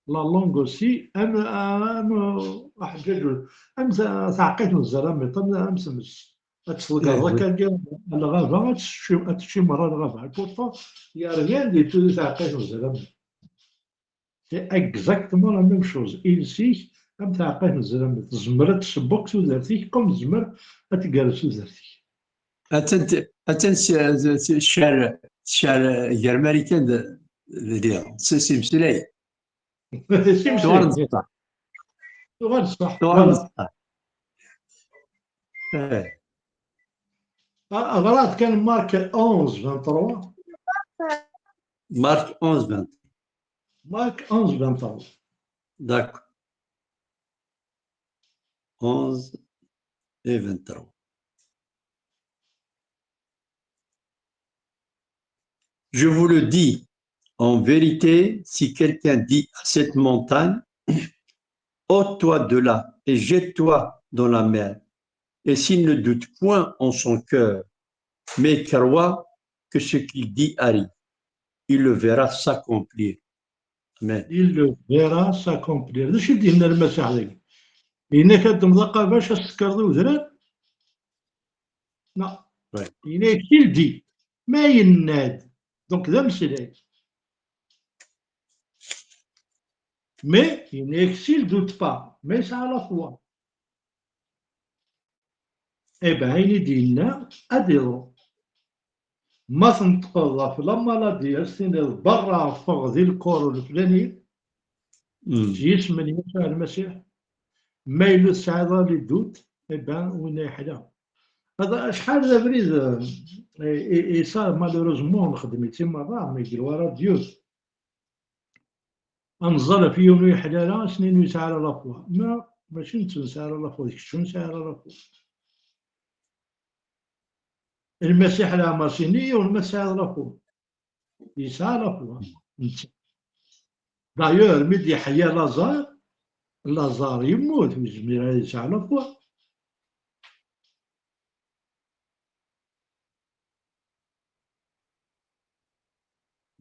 la langue aussi, am, am, aḥeǧǧaǧ, am taɛeqqayt n zzeramiṭ, am, am tmes. Ad tḍeggreḍ akka lɣaba, ad tečči merra lɣaba. Et pourtant, il y a rien du tout di taɛeqqayt n zzeramiṭ. C'est exactement la même chose. Iles-ik am taɛeqqayt n zzeramiṭ. Tezmer ad tesseww akk tudert-ik, comme tezmer ad tgerrez tudert-ik. Attan, attan tcar, tcar gar Marikan d, d, d, s, s imeslay. Tuɣal d ṣṣeḥ. Tuɣal d ṣṣeḥ. Tuɣal d ṣṣeḥ. Ɣrat kan Marc onze vingt-trois. Marc onze vingt-trois. Marc onze vingt-trois. D'accord. Onze et vingt-trois. Je vous le dis, en vérité, si quelqu'un dit à cette montagne, ôte-toi de là et jette-toi dans la mer, et s'il ne doute point en son cœur, mais croit que ce qu'il dit arrive, il le verra s'accomplir. Amen. Il le verra s'accomplir. D acu i d-yenna Lmasiḥ dagi? Yenna-k ad d-temḍ aqabac, ad s-tekkreḍ i udrar? Non. Yenna-k il dit. Ma yenna-d. Donc, d ameslay. Mais yenna-k s'il doute pas, ma yesɛa la foi. Eh ben, ayen i d-yenna ad d-iḍru. Ma tenṭqeḍ ɣef la maladie, ad s-tiniḍ berra, ffeɣ di lkor leflani, s yisem n Yasuɛ Lmasiḥ, ma yella tesɛiḍ les doutes, eh ben, winna yeḥla. Hada acḥal d abrid, eh, i, i, i ça, malheureusement, nexdem-itt i merra, mais deg lwara Dieu. Ad neẓẓal ɣef yiwen ur yeḥli ara, ass-nni ur yesɛi ara la foi. Ma mačči netta ur nesɛi ara la foi, d kečč ur nesɛi ara la foi. Lmasiḥ leɛmer s-yenna yiwen ma tesɛiḍ la foi. Yesɛa la foi. Netta. D'ailleurs, mi d-yeḥya Lazare, Lazare yemmut, ur yezmir ara yesɛa la foi.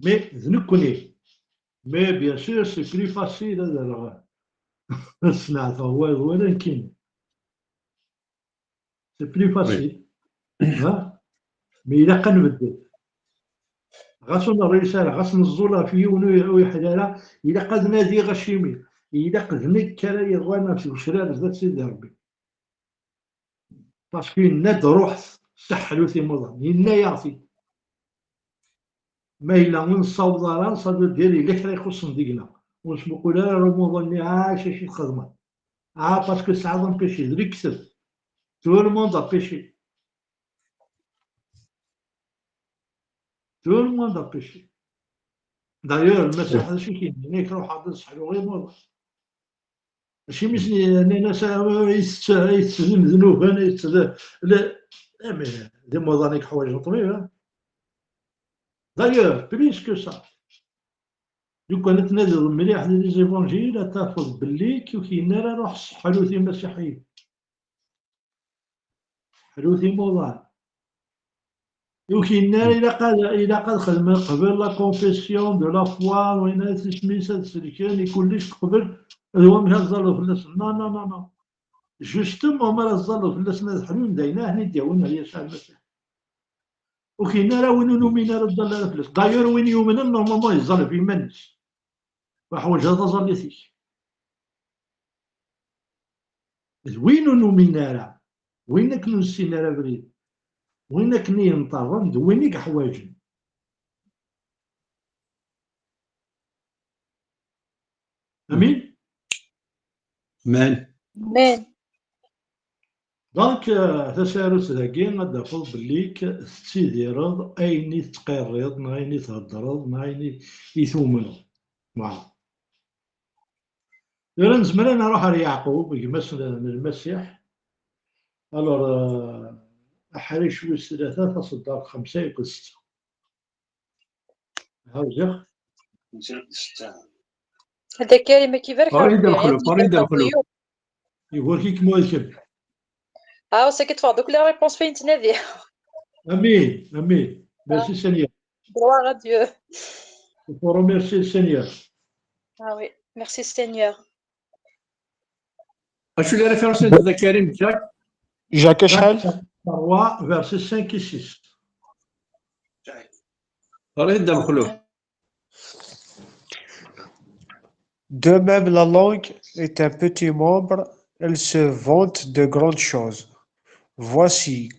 Mais d nekkni. Mais bien sûr, c'est plus facile ad rreɣ, ad sneɛteɣ wayeḍ wala nekkini. C'est plus facile. Ha? Mais ilaq ad nbeddel. Ɣas ur nṛeyyi ara, ɣas neẓẓul ɣef yiwen ur, ur yeḥli ara, ilaq ad nadiɣ acimi. Ilaq d nekk ara yeḍwanen ɣef ugecrar zdat Sidi Ṛebbi. Parce que yenna-d ruḥet, seḥḥlut imuḍan. Yenna-yaɣ-t-id. Ma yella ur nessaweḍ ara, ça veut dire yella kra ixuṣṣen deg-neɣ. Ur nesmuqul ara ar umuḍan-nni, ah, acu i txedmeḍ? Ah, parce que tesɛiḍ un péché, d lekdeb. Tout le monde a péché. Tout le monde a péché. D'ailleurs, Lmasiḥ d acu i k-yenna? Yenna-k ruḥ ad seḥḥlu imuḍan. Acimi s-nnan-as, ah, itett, itett d imednuben, itett d, la, ah, mais d imuḍan i yeḥwaǧen ṭṭbib, ah. D'ailleurs, plus que ça, lukan ad tnadiḍ mliḥ di les évangiles, ad tafeḍ belli ur k-yenna ara ruḥ seḥrut imasiḥiyen. Ḥrut imuḍan. Ur k-yenna ara ilaq ad, ilaq ad xedmen qbel la confession de la foi, wayen ara tismis ad selken, i kullec qbel, d wamek ad tẓalleḍ fell-asen. Non, non, non, non. Justement, mi ara tẓalleḍ fell-asen ad ḥrun, d ayen ahni d-yawin ar Yasuɛ Lmasiḥ. Ur k-yenna ara win ur numin ara ẓẓal ara fell-as. D'ailleurs, win yumnen, normalement, yeẓẓal ɣef yiman-is. Ur ḥwaǧ ara taẓallit-ik. D win ur numin ara, win akken ur nessin ara abrid, win akken i yenṭerren, d win i yeḥwaǧen. Amin? Amin. Amin. Donc, euh, tasarut dagi ad d-tafeḍ belli k-, tettidireḍ ayen i tettqirriḍ, neɣ ayen i theddreḍ, neɣ ayen i, i tumneḍ. Voilà. Tura nezmer ad nruḥ ar Yeɛqub, gma-s n, n Lmasiḥ. Alors, euh, aḥric wis tlata, taṣeddart xemsa akked setta. Hawziɣ. Hada Karim, ad k-ibarek Farid Rebbi, Lxeluf, ad Farid k-ibarek Lxeluf. Rebbi. Iburek-ik ma ad kem. Ah, c'est que tfeɣ-d akk les réponses fi nettnadi. Amin, amin. Merci Seigneur. Gloire à Dieu. Il faut remercier le Seigneur. Ah oui, merci Seigneur. Acu la référence de Karim, Jacques? Jacques acḥal? Trois, versets cinq et six. Farid Lxeluf. De même, la langue est un petit membre, elle se vante de grandes choses. Voici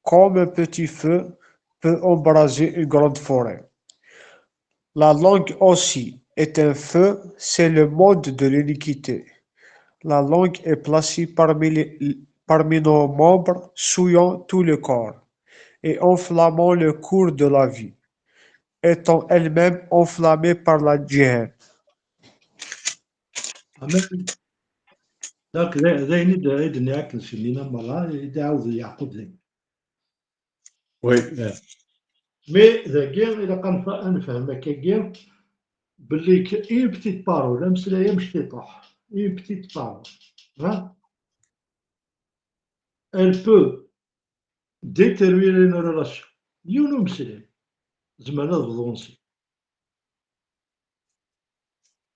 comme un petit feu peut embraser une grande forêt. La langue aussi est un feu, c'est le monde de l'iniquité. La langue est placée parmi, les, parmi nos membres, souillant tout le corps et enflammant le cours de la vie, étant elle-même enflammée par la djihad. Amin. Donc, d d ayen i d-, i d-nniɣ akken s yimina merra, i d-iɛawed Yeɛqub din. Oui, euh, Mais dagi, ilaq ad nf-, ad nefhem akkagi, belli k-, une petite parole, ameslay amectiṭuḥ, une petite parole, hein, elle peut détériorer une relation. Yiwen umeslay, zemren ad bḍun si.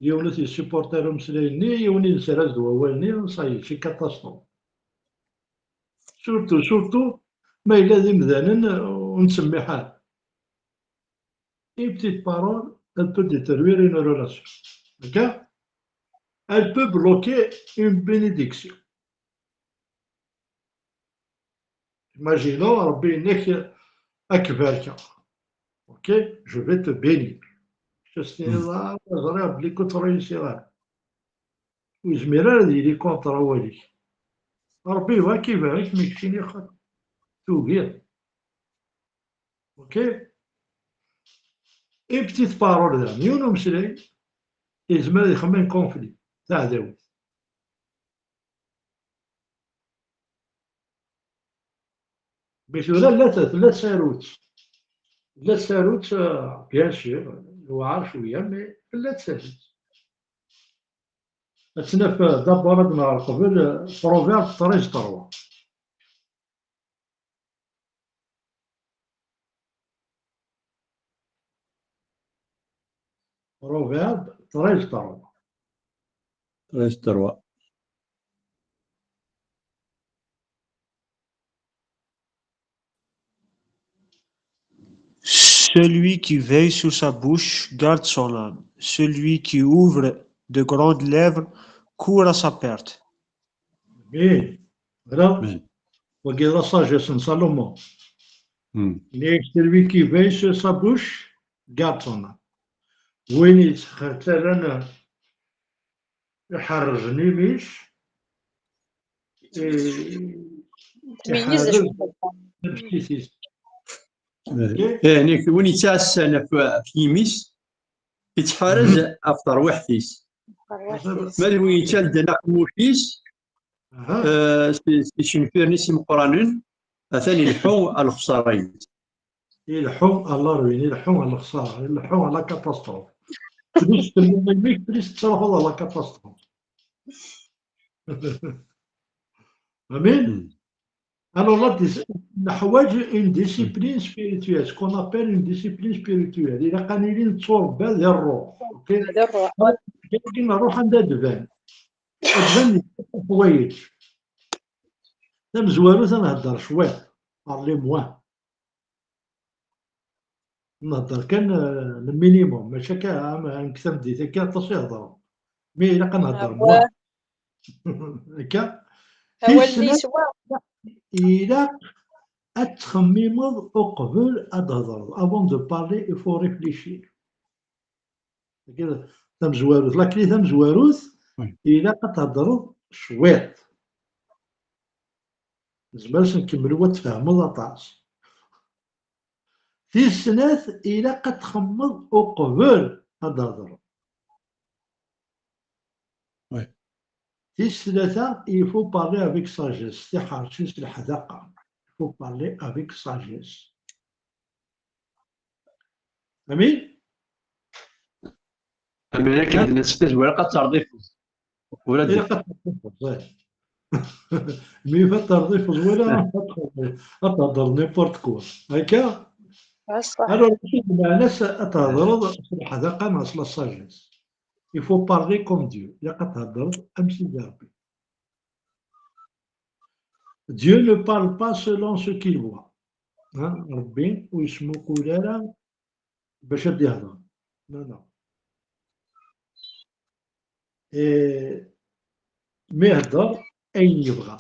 Yiwen ur t-yessupporte ara umeslay-nni, yiwen i nesraz d wawal-nni, ça y est, c'est catastrophe. Surtout, surtout, ma yella d imdanen, ur nettsemmiḥ ara. Une petite parole, elle peut détruire une relation. D'accord? Elle peut bloquer une bénédiction. Imaginons, Rebbi yenna-k, ad k-barkeɣ. Ok, je vais te bénir. Kečč ad s-tiniḍ, ah, ẓriɣ belli ur ttṛeyyiseɣ ara. Ur yezmir ara ad yili contre awal-ik. Rebbi yebɣa ad k-ibarek, mais keččini xaṭi tugiḍ. Ok? Une petite parole daɣen, yiwen umeslay, yezmer ad ixemmen conflit, taɛdawit. Mais tura la, tella tsarut. Tella tsarut, euh, bien sûr, yewɛer cwiya, mais tella tsarut. Ad tt-naf, euh, d'abord ad nɣer qbel, euh, Proverbe treize trois. Proverbe treize trois. Treize trois. Celui qui veille sur sa bouche garde son âme. Celui qui ouvre de grandes lèvres court à sa perte. Bien. Voilà. Bien. Wagi d la sagesse n Salomon. Hmm. Il y a celui qui veille sur sa bouche garde son âme. Win yettxertalen iḥerrzen imi-s, eh, Tmeyyez iḥerrez acu n tamestit-is. Eh, yani, win yettɛassan ɣef, ɣef yimi-s, yettḥarez ɣef terwiḥt-is. Ma d win yettalden aqemmuc-is, Aha. eh, s, s icenfiren-is imeqqranen, atan ileḥḥu ɣer lexṣara-ines. Ileḥḥu à la ruine, ileḥḥu à lexsara, ileḥḥu à la catastrophe. Plus telliḍ imi-k, plus tettruḥuḍ à la catastrophe. Amin. Alors là, dis- neḥwaǧ une discipline spirituelle, ce qu'on appelle une discipline spirituelle. Ilaq ad nili netturebba di ṛṛuḥ. Ok? Di ṛṛuḥ. Akken ṛṛuḥ anda d-tban. Ad d-tban di ḥwayeǧ. Tamezwarut ad nhedder cwiṭ. Parlez-moi. Nhedder kan, euh, le minimum, mačči akka am, am tameddit akka aṭas i heddreɣ. Mi ilaq ad nhedder moi. Akka. Awal-nni yeswa. Ilaq ad txemmimeḍ uqbel ad d-thedreḍ. Avant de parler, il faut réfléchir. Tamezwarut, lakli tamezwarut, ilaq ad thedreḍ cwiṭ. Nezmer ad nkemmel wa tfehmeḍ aṭas. Tis snat, ilaq ad txemmeḍ uqbel ad d-thedreḍ. Tis tlata, il faut parler avec sagesse. Tiḥerci s leḥdaqa. Il faut parler avec sagesse. Amin? Amin, akken d-nessefti, tzwar ad terḍifeḍ. Ula d. Ilaq ad terḍifeḍ, ih. Mi fa terḍifeḍ, wala ad tehder n'importe quoi. Akka? Alors, mačči d lmeɛna-s ad thedreḍ s leḥdaqa neɣ s la sagesse. Il faut parler comme Dieu. Ilaq ad thedreḍ am Sidi Rebbi. Dieu ne parle pas selon ce qu'il voit. Hein? Rebbi ur yesmuqul ara bac ad d-ihder. Non, non. Et mi ihder ayen yebɣa.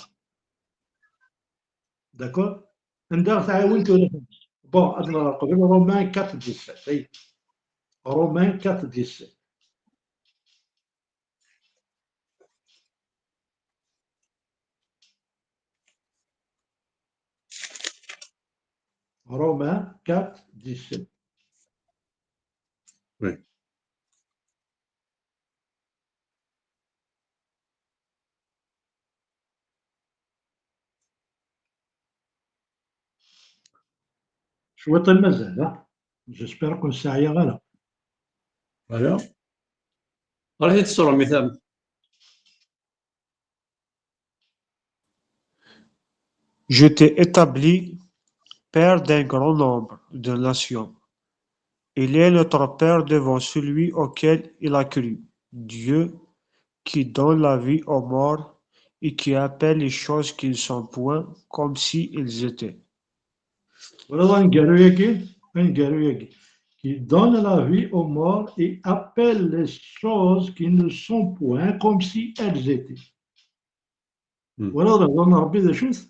D'accord? Anda tɛiwen tura? Bon, ad nɣer qbel Romains quatre dix-sept. Ay. Romains quatre dix-sept. Romains quatre dix-sept. Oui. Cwiṭ i mazal, ha? J'espère ur ken-sseɛyaɣ ara. Voilà. Ɣer-it tesrem i tam. Je t'ai établi père d'un grand nombre de nations. Il est notre Père devant celui auquel il a cru, Dieu qui donne la vie aux morts et qui appelle les choses qui ne sont point comme si elles étaient. Voilà aneggaru-agi, aneggaru-agi. Qui donne la vie aux morts et appelle les choses qui ne sont point comme si elles étaient. Voilà, d Rebbi d acu-t?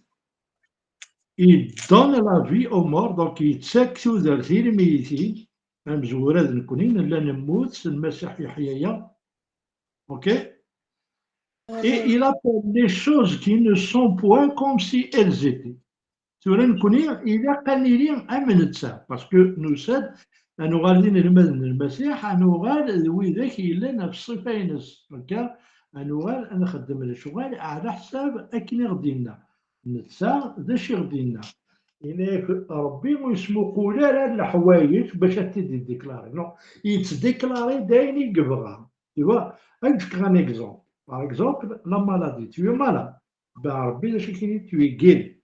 Il donne la vie aux morts, donc yettak tudert i lmeyytin, amezwura d nekkni, nella nemmut s Lmasiḥ yeḥya-yaɣ. Ok? Et il appelle les choses qui ne sont point comme si elles étaient. Tura nekkni ilaq ad nili am netta, parce que nusa-d ad nuɣal d inelmaden n Lmasiḥ, ad nuɣal d widak yellan ɣef ṣṣifa-ines. Akka, ad nuɣal ad nxeddem lecɣal ɛla ḥsab akken i ɣ-d-yenna. Netta d acu i ɣ-d-yenna? Yenna-yak Rebbi ur yesmuqul ara leḥwayeǧ bac ad t-id-iddiklari. Non, yettdiklari-d ayen i yebɣa. Tu vois, ad k-fkeɣ un exemple. Par exemple, la maladie. Tu es malade. Ben, Rebbi d acu i k-yenna? Tu es guéri.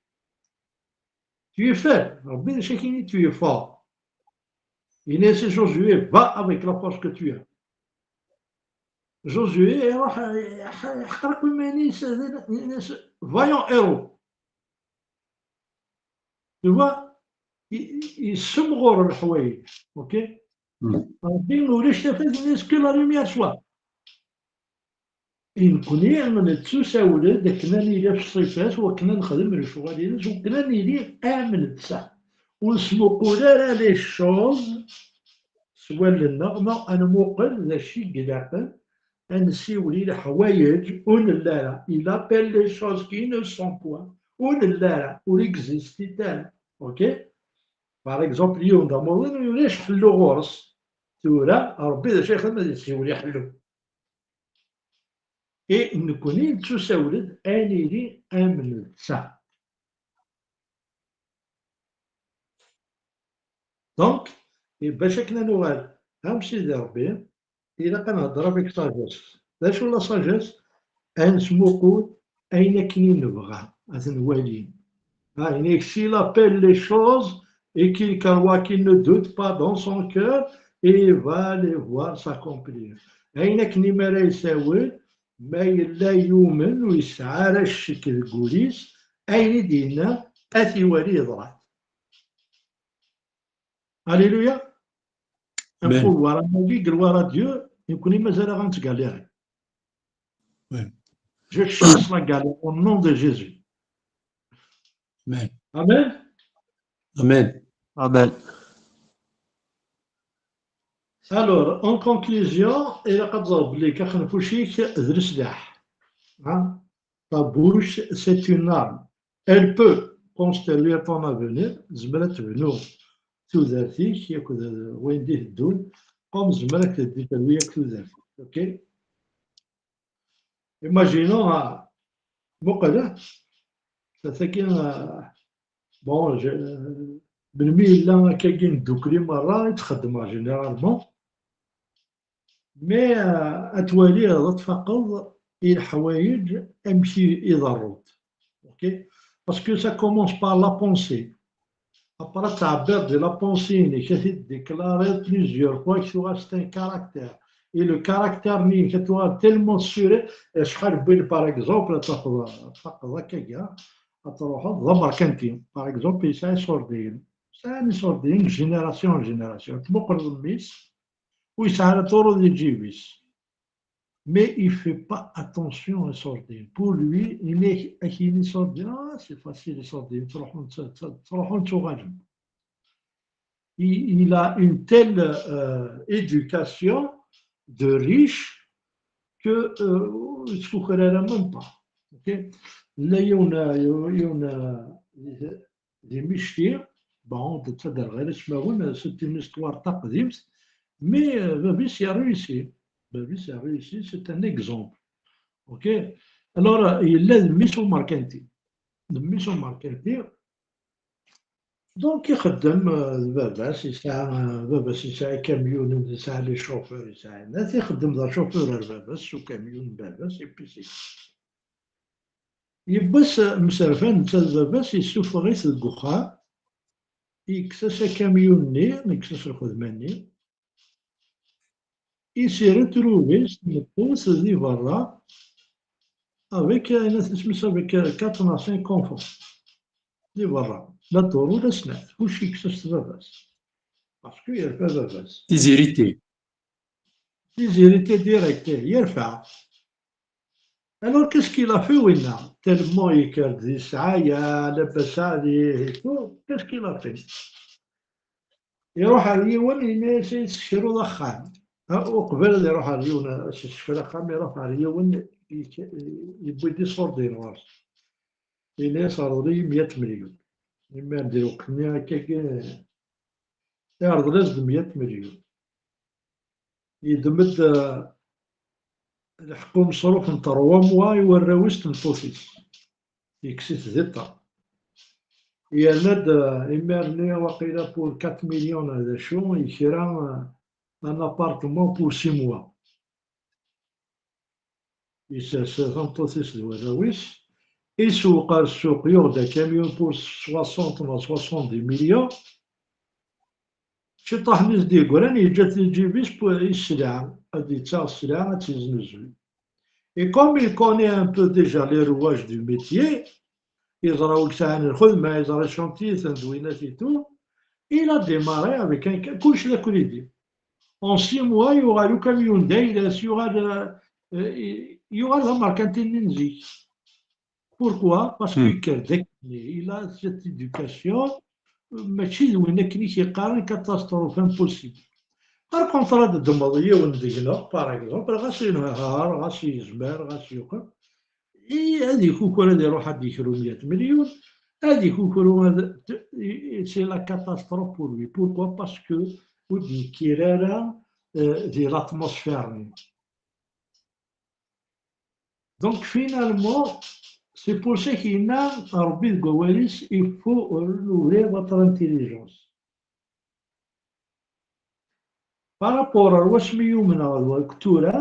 Tu es faible. Rebbi d acu i k-yenna? Tu es fort. Yenna-yas i Josué, va avec la force que tu as. Josué iruḥ, iḥ-, iḥqer akk iman-is, yenna-yas, vaillant héros. Tu vois, i-, i-, yessemɣur leḥwayeǧ, ok? Rebbi ulac tafat, yenna-yas que la lumière soit. I nekkni nettusawel-d akken ad nili ɣef ṣṣifa-s, wakken ad nexdem lecɣal-ines, wakken ad nili am netta. Ur nesmuqul ara les choses s wallen-nneɣ, ma ad nmuqel d acu i ilaqen, ad nessiwel i leḥwayeǧ ur nelli ara. Il appelle les choses qui ne sont point, ur nelli ara, ur existit ara. Ok? Par exemple, yiwen d amuḍin ulac ḥellu ɣur-s. Tura, Rebbi d acu ixdem? Ad yessiwel i ḥellu. I nekkni nettusawel-d ad nili am netta. Donc, bac akken ad nuɣal am Sidi Ṛebbi, ilaq ad nehder avec sagesse. D acu la sagesse? Ad nesmuqul ayen akken i nebɣa, ad t-nwali. Ah, il dit, s'il appelle les choses et qu'il croit, qu'il ne doute pas dans son cœur, et il va les voir s'accomplir. Ayen akken i mi ara yessawel, ma yella yumen ur yesɛi ara ccek deg wul-is, ayen i d-yenna ad t-iwali yeḍra-t. Alléluia. Amen. Pouvoir, am wagi, gloire à Dieu, nekkni mazal-aɣ nettgaliɣ. Je chasse la galère au nom de Jésus. Amen. Amen. Amen. Amen. Alors, en conclusion, ilaq ad teẓreḍ belli axenfuc-ik d leslaḥ. Hein? Ta bouche, c'est une arme. Elle peut construire ton avenir, tzemmer ad tebnu tudert-ik akked wayen d-iteddun, comme tzemmer ad k-teddu terwi akk tudert. Ok? Imaginons, ah, muqel, ah, tagi, ah, bon, je, melmi yella akkagi neddukkli merra i ttxeddmeɣ généralement. Mais, euh, ad twaliḍ, ad tfaqeḍ i leḥwayeǧ amek i, i ḍerrunt. Ok? Parce que ça commence par la pensée. Après, ad tɛebbiḍ di la pensée-inek, ad t-id-déclariḍ plusieurs fois, ad tuɣal c'est un caractère. Et le caractère-nni-inek ad tuɣal tellement sûr, acḥal n win, par exemple, ad tafeḍ, ad tfaqeḍ akkagi, ad truḥeḍ d amerkanti. Par exemple, yesɛa iṣurdiyen. Sɛan iṣurdiyen, génération en génération. Tmuqleḍ mmi-s, ur yesɛi ara turu di lǧib-is. Mais il fait pas attention à iṣurdiyen. Pour lui, yenna-ak, ak-yini iṣurdiyen, ah, c'est facile, iṣurdiyen, ttruḥun, tt-, tt-, ttruḥun, ttuɣalen. Il, il a une telle, euh, éducation de riche que, euh, ur yettkukra ara même pas. Ok? Yella yiwen, yiwen, di micti, bon, d taderɣalt, asmawen, c'est une histoire taqdimt, mais, euh, baba-s a réussi. Baba-s a réussi, c'est un exemple. Ok? Alors, yella d mmi-s umerkanti. D mmi-s umerkanti. Donc, ixeddem, euh, d baba-s, yesɛa, euh, baba-s yesɛa akamyun, yesɛa les chauffeurs, yesɛa, ixeddem d achauffeur ar baba-s, s ukamyun n baba-s, et puis c'est tout. Yiwwas mserfan netta d baba-s, yessufeɣ-it deg uxxam, yekkes-as akamyun-nni, yekkes-as lxedma-nni, i s-irra trubi-s tmeṭṭut di berra, avec, ayen isem-is, avec quatre à cinq enfants. Di berra, la turu, la snat, kullec yekkes-as-t baba-s. Parce que yerfa baba-s. Tiziriti. Tiziriti direct, yerfa. Alors, qu'est-ce qu'il a fait, winna? Tellement yekker-d di ssɛaya, labas ɛlih et tout, qu'est-ce qu'il a fait? Iruḥ ar yiwen, yenna-yas, ad yi-tessekruḍ axxam. Ha, uqbel ad iruḥ ar yiwen, ad s-yessekfel axxam, iruḥ ar yiwen, yek-, yewwi-d iṣurdiyen ɣur-s. Yenna-yas, rḍel-iyi meyya melyun. Imir di lweqt-nni akkagi, iɛreḍ-as-d meyya melyun. Yeddem-d, eh, lḥeqq umeṣruf n trois mois i warraw-is d tmeṭṭut-is. Yekkes-it di ṭṭer. Yerna-d, eh, imir-nni waqila pour quatre millions d acu, yekra, eh, un appartement pour six mois. Yessers tameṭṭut-is d warraw-is, isewweq ar ssuq, yuɣ-d akamyun pour soixante neɣ soixante-dix millions. Ciṭṭaḥ-nni s-d-yeggran, yeǧǧa-t di lǧib-is pu-, i sselɛa, ad d-yettaɣ sselɛa, ad tt-yeznuzuy. Et comme il connaît un peu déjà les rouages du métier, yeẓra wi yesɛan lxedma, yeẓra chantier-ten d winat et tout, il a démarré avec un, kullec d akridi. En six mois, yuɣal ukamyun d ayla-s, yuɣal, euh, euh, yuɣal d amerkanti-nni n zik. Pourquoi? Parce que yekker-d akken, il a cette éducation, mačči d win akken i k-yeqqaren catastrophe impossible. Par contre, ad d-ddmeḍ yiwen deg-neɣ, par exemple, ɣas inehher, ɣas yezmer, ɣas yuqem, i ad ikukra ad iruḥ ad d-ikru meyya melyun, ad ikukru ad, c'est la catastrophe pour lui. Pourquoi? Parce que ur d-yekkir ara, euh, di l'atmosphère-nni. Donc, finalement, c'est pour ça qu'il y a Rebbi deg wawal-is, il faut renouveler votre intelligence. Par rapport ar wasmi i umneɣ d wa tura,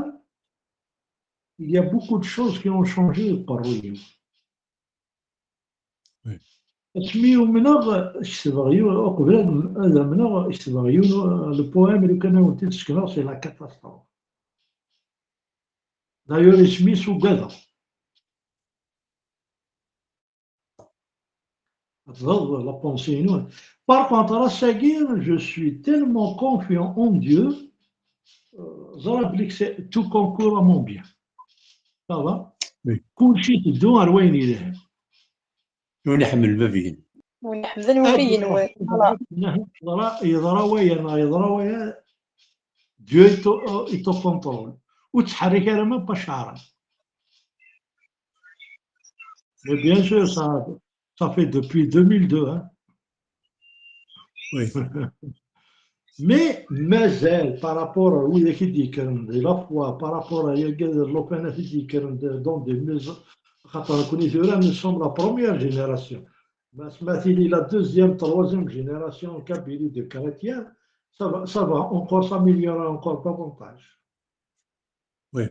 il y a beaucoup de choses qui ont changé deg uqerruy-iw. Oui. Asmi i umneɣ, ketbeɣ yiwen, uqbel ad, ad amneɣ, ketbeɣ yiwen, le poème, lukan ad wen-t-id-sekneɣ, c'est la catastrophe. D'ailleurs, isem-is ugadeɣ. Ad teẓreḍ la pensée-inu. Par contre, ass-agi, je suis tellement confiant en Dieu, euh, ẓriɣ belli que c'est tout concourt à mon bien. Ça va? Oui. Kulci iteddu ar wayen yelhan. Win iḥemmel bab-in. Win iḥemmlen win yenwan. Voilà. Yeḍra, yeḍra waya, neɣ yeḍra waya, Dieu est au, est au contrôle. Ur ttḥerrik ara ma pas ccɛer. Mais bien sûr, ça, ça fait depuis deux mille deux, hein. Oui. Mais mazal, par rapport à widak i d-yekkren di la foi, par rapport à yagi d llufan i d-yekkren de- dans des maisons, xaṭer nekkni tura, nous sommes la première génération. Ma ma tili la deuxième, troisième génération en Kabylie de chrétiens, ça va, ça va encore s'améliorer encore davantage. Oui.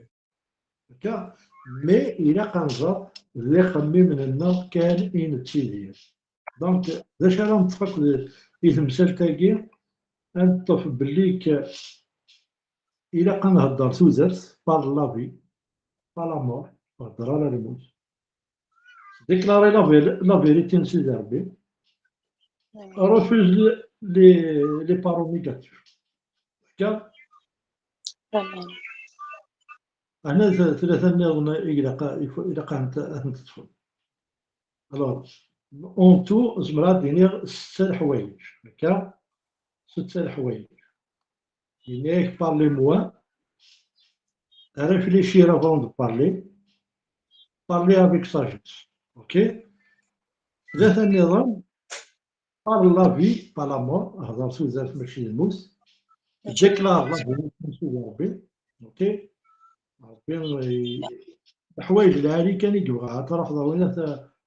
Akka, mais ilaq ad nẓer d ixemmimen-nneɣ kan i nettidir. Donc, d acu ara neṭṭef akk d- i temsalt-agi, ad neṭṭef belli k- ilaq ad nhedder tudert, par la vie, pas la mort, nhedder ala lmut. Déclarer la, vé- la vérité n Sidi Rebbi, refuse les, les, les paroles négatives. Akka, Amen. Hna t- tlata nniḍen i ilaq a- i fu- ilaq ad tent- ad tent-teṭṭfem. Alors, en tout, zemreɣ ad d-iniɣ setta leḥwayeǧ, akka? Setta leḥwayeǧ. Yenna-yak parlez moins, réfléchir avant de parler, parler avec sagesse. Ok? Tlata nniḍen, par la vie, pas la mort, hder tudert mačči d lmut, déclare la vérité n Sidi Rebbi, ok? Rebbi, eh, leḥwayeǧ lɛali kan i yebɣa, ad truḥeḍ ar winat,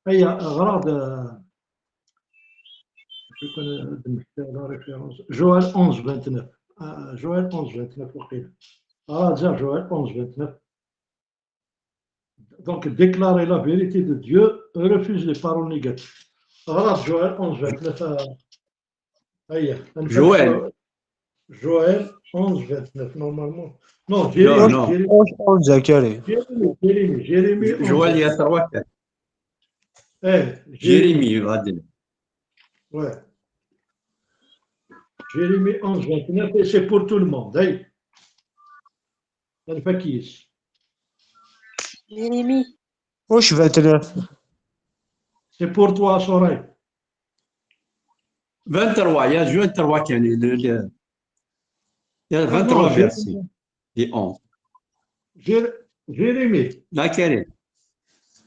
aya, ɣer-aɣ-d, eh, acu kan ad d-nefk la référence, Joël onze vingt-neuf, ah, Joël onze vingt-neuf waqila, ɣer-aɣ-d ziɣ Joël onze vingt-neuf. Donc, déclarer la vérité de Dieu refuse les paroles négatives. Ɣer-aɣ-d Joël onze vingt-neuf, euh, aya, ad nfak Joël. Joël onze vingt-neuf, normalement. Non, Non, Jérémie, non. Jérémie, onze onze, Zakari. Jérémie, Jérémie, Jérémie onze. Joël, il y a trois. Eh, Jérémie, غادي. Ouais. Jérémie onze vingt-neuf, et c'est pour tout le monde. Hey. Ad nfak yes. Jérémie. واش vingt-neuf؟ C'est pour toi, Soraya. vingt-trois, il y a vingt-trois كاين. Il y a vingt-trois versets. Et onze. Jé- Jérémie. Là, كاين.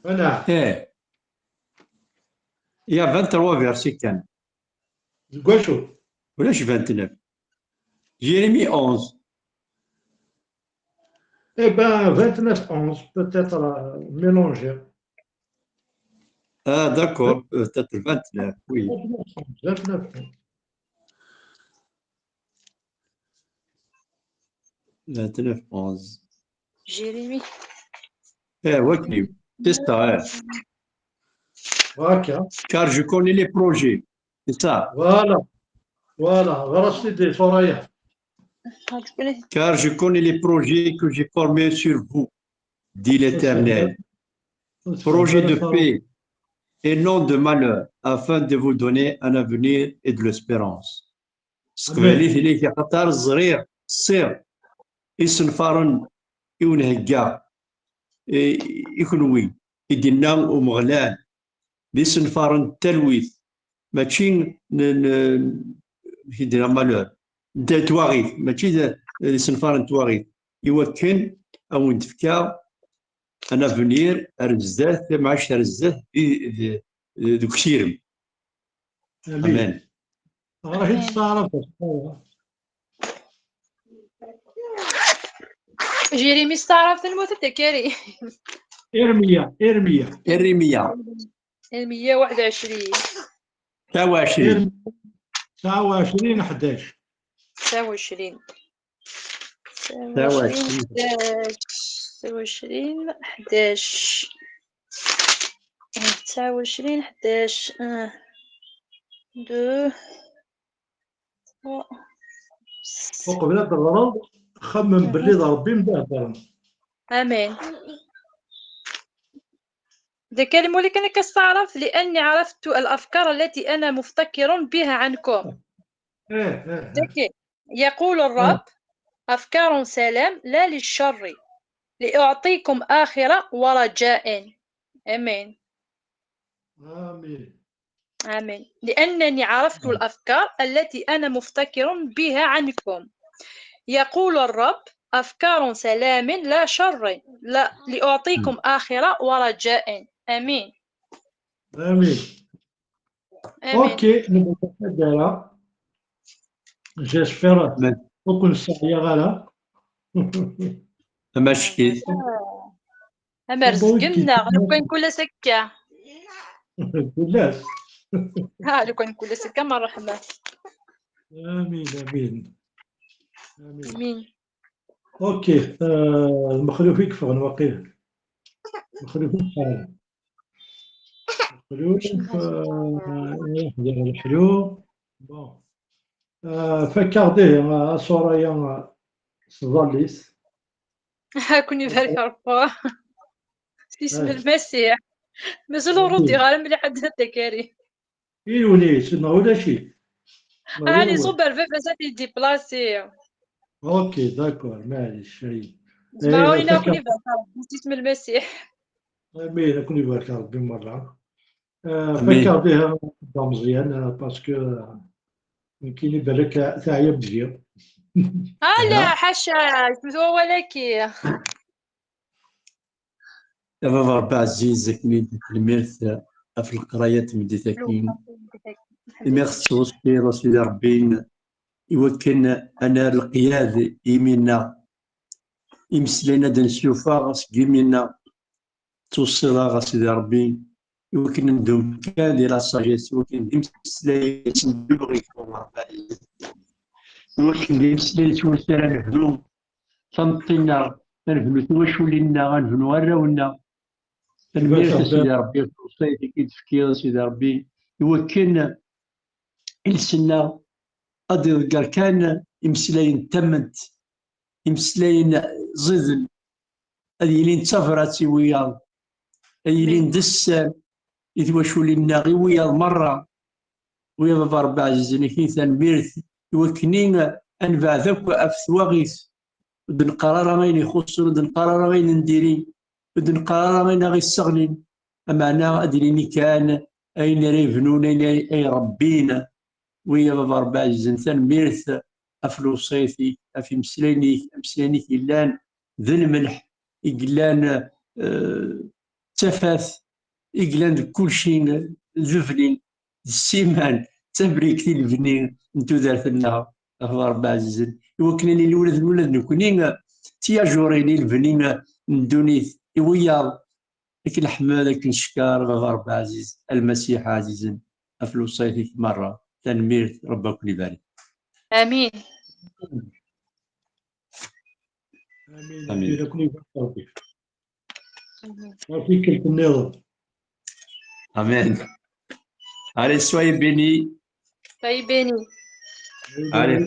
Voilà. Eh. Il y a vingt-trois versets كاين. Deg wacu? ولاش vingt-neuf. Jérémie onze. Eh ben, vingt-neuf onze, peut-être, euh, mélangé. Ah, d'accord. Peut-être vingt-neuf, oui. Vingt-neuf onze, vingt-neuf onze. Vingt-neuf onze. Jérémie. Eh, oui, c'est ça, eh. Voilà. Car je connais les projets. C'est ça. Voilà. Voilà. Voilà, c'est des Soraya. Ah, tu connais. Car je connais les projets que j'ai formés sur vous, dit l'Éternel. Projets de paix et non de malheur, afin de vous donner un avenir et de l'espérance. S teqbaylit i la ttxaṭareɣ, ẓriɣ, ssiɣ isenfaren i wen-heggaɣ i, i kenwi, i d-yenna Umeɣlal, d isenfaren n talwit, mačči n, n, i d-yenna malheur, n twaɣit, mačči d, d isenfaren n twaɣit, i wakken a wen-d-fkeɣ un avenir ar zdat, tamɛict ar zdat, di, di, deg usirem. Amen. Ɣer-ak-id s taɛrabt. Jérémie s taɛrabt n Musa Takari. Irmiya, Irmiya. Irmiya. Irmiya واحد وعشرين. تسعة وعشرين. تسعة وعشرين حداش. تسعة وعشرين. تسعة وعشرين، حداش، تسعة وعشرين، حداش. تسعة وعشرين، حداش. آه. دو. وقبل هاد الغرض، خمم باللي ضرب بيه مباشرة. آمين. ذاك الملك أنا كستعرف لأني عرفت الأفكار التي أنا مفتكر بها عنكم. إيه، إيه، إيه. ذكي. يقول الرب: أفكار سلام لا للشر، لأعطيكم آخرة ورجاء. آمين. آمين. آمين. لأنني عرفت الأفكار التي أنا مفتكر بها عنكم، يقول الرب: أفكار سلام لا شر، لا، لأعطيكم آخرة ورجاء. آمين. آمين. آمين. أوكي، نبدا نتحدى. J'espère Mais أكون سعيا غالا. ماشي. أما رزقنا، لو كان كل سكة. كلاش. ها، لو كان كل سكة، ما الرحمة. آمين، آمين. آمين. آمين. أوكي، آه، المخلوف يكفغن واقيلا. المخلوف يكفغن. المخلوف، آه، إيه، دير الحلو. Bon. آه، فكر ديه، آه، صورة يا، آه، صداليس. هاكون يبارك ربي. في اسم آه. المسيح. مازال ردي غير مليح حد هذا كريم. إيه وليس، ما ولا شيء. ما ولا راني ولا. صوب الباب مازال يديبلاسي. أوكي، d'accord، معليش، شيء. زعما إيه، وين ياكل فكر- يبارك ربي في اسم المسيح. آمين، يكون يبارك ربي مرة. آه، آمين. فكر بها مزيان، آه، parce que، آه، يمكن يبان لك تعيا بزيان. آه لا، حاشا، شو هو لك؟ يا بابا ربي عزيز، أكمل تلميرت في القراية تمديت أكين. إمي خصوص في رسول ربي، إوكن أنا القياد إيمينا، إمسلينا دنسيوفا غاس إيمينا، توصيلا غاس إيدي ربي، إوكن ندوم كان دي la sagesse، إوكن دي مسلي تندوغي كون ربي. إوكن دي مسلي توصيلا نهدو، تنطينا، نبنو تواشولينا، نبنو أراونا. Tanemmirt a Sidi Ṛebbi ɣef lewṣayat i d-tefkiḍ a Sidi Ṛebbi, iwakken iles-nneɣ ad iḍegger kan imeslayen n tamemt, imeslayen ẓiden, ad yilin d tabrat i wiyaḍ, ad yilin d sser i twaculin-nneɣ, i wiyaḍ merra. Wi a baba Ṛebbi ɛzizen, ak-in tanemmirt iwakken ad nebɛed akk ɣef twaɣit, ur d-neqqar ara ayen ixuṣṣen, ur d-neqqar ara ayen n diri, ur d-neqqar ara ayen aɣ-isseɣlin. Ameɛna ad d-nini kan ayen ara yebnun, ayen ay, ay rebbin. Wi a baba Ṛebbi ɛzizen, tanemmirt ɣef lewṣayat-ik, ɣef imeslayen-ik, imeslayen-ik yellan d lmelḥ, i yellan, eh, d tafat, i yellan deg kulci d lebni, d ssiman, d tabrikt i lebni n tudert-nneɣ, a baba Ṛebbi ɛzizen, iwakken ad nili ula d, ula d nekni d tiyajurin i lebni n ddunit i wiyaḍ. Ak leḥmed, ak ncekkeṛ, a baba Ṛebbi ɛziz, a Lmasiḥ ɛzizen, ɣef lewṣayat-ik merra. Tanemmirt, Ṛebbi ad ken-ibarek. آمين. آمين. آمين. آمين. يكون يبارك ربي. ما في كلمة نظر. Amen. Allez, soyez bénis. Soyez bénis. Allez.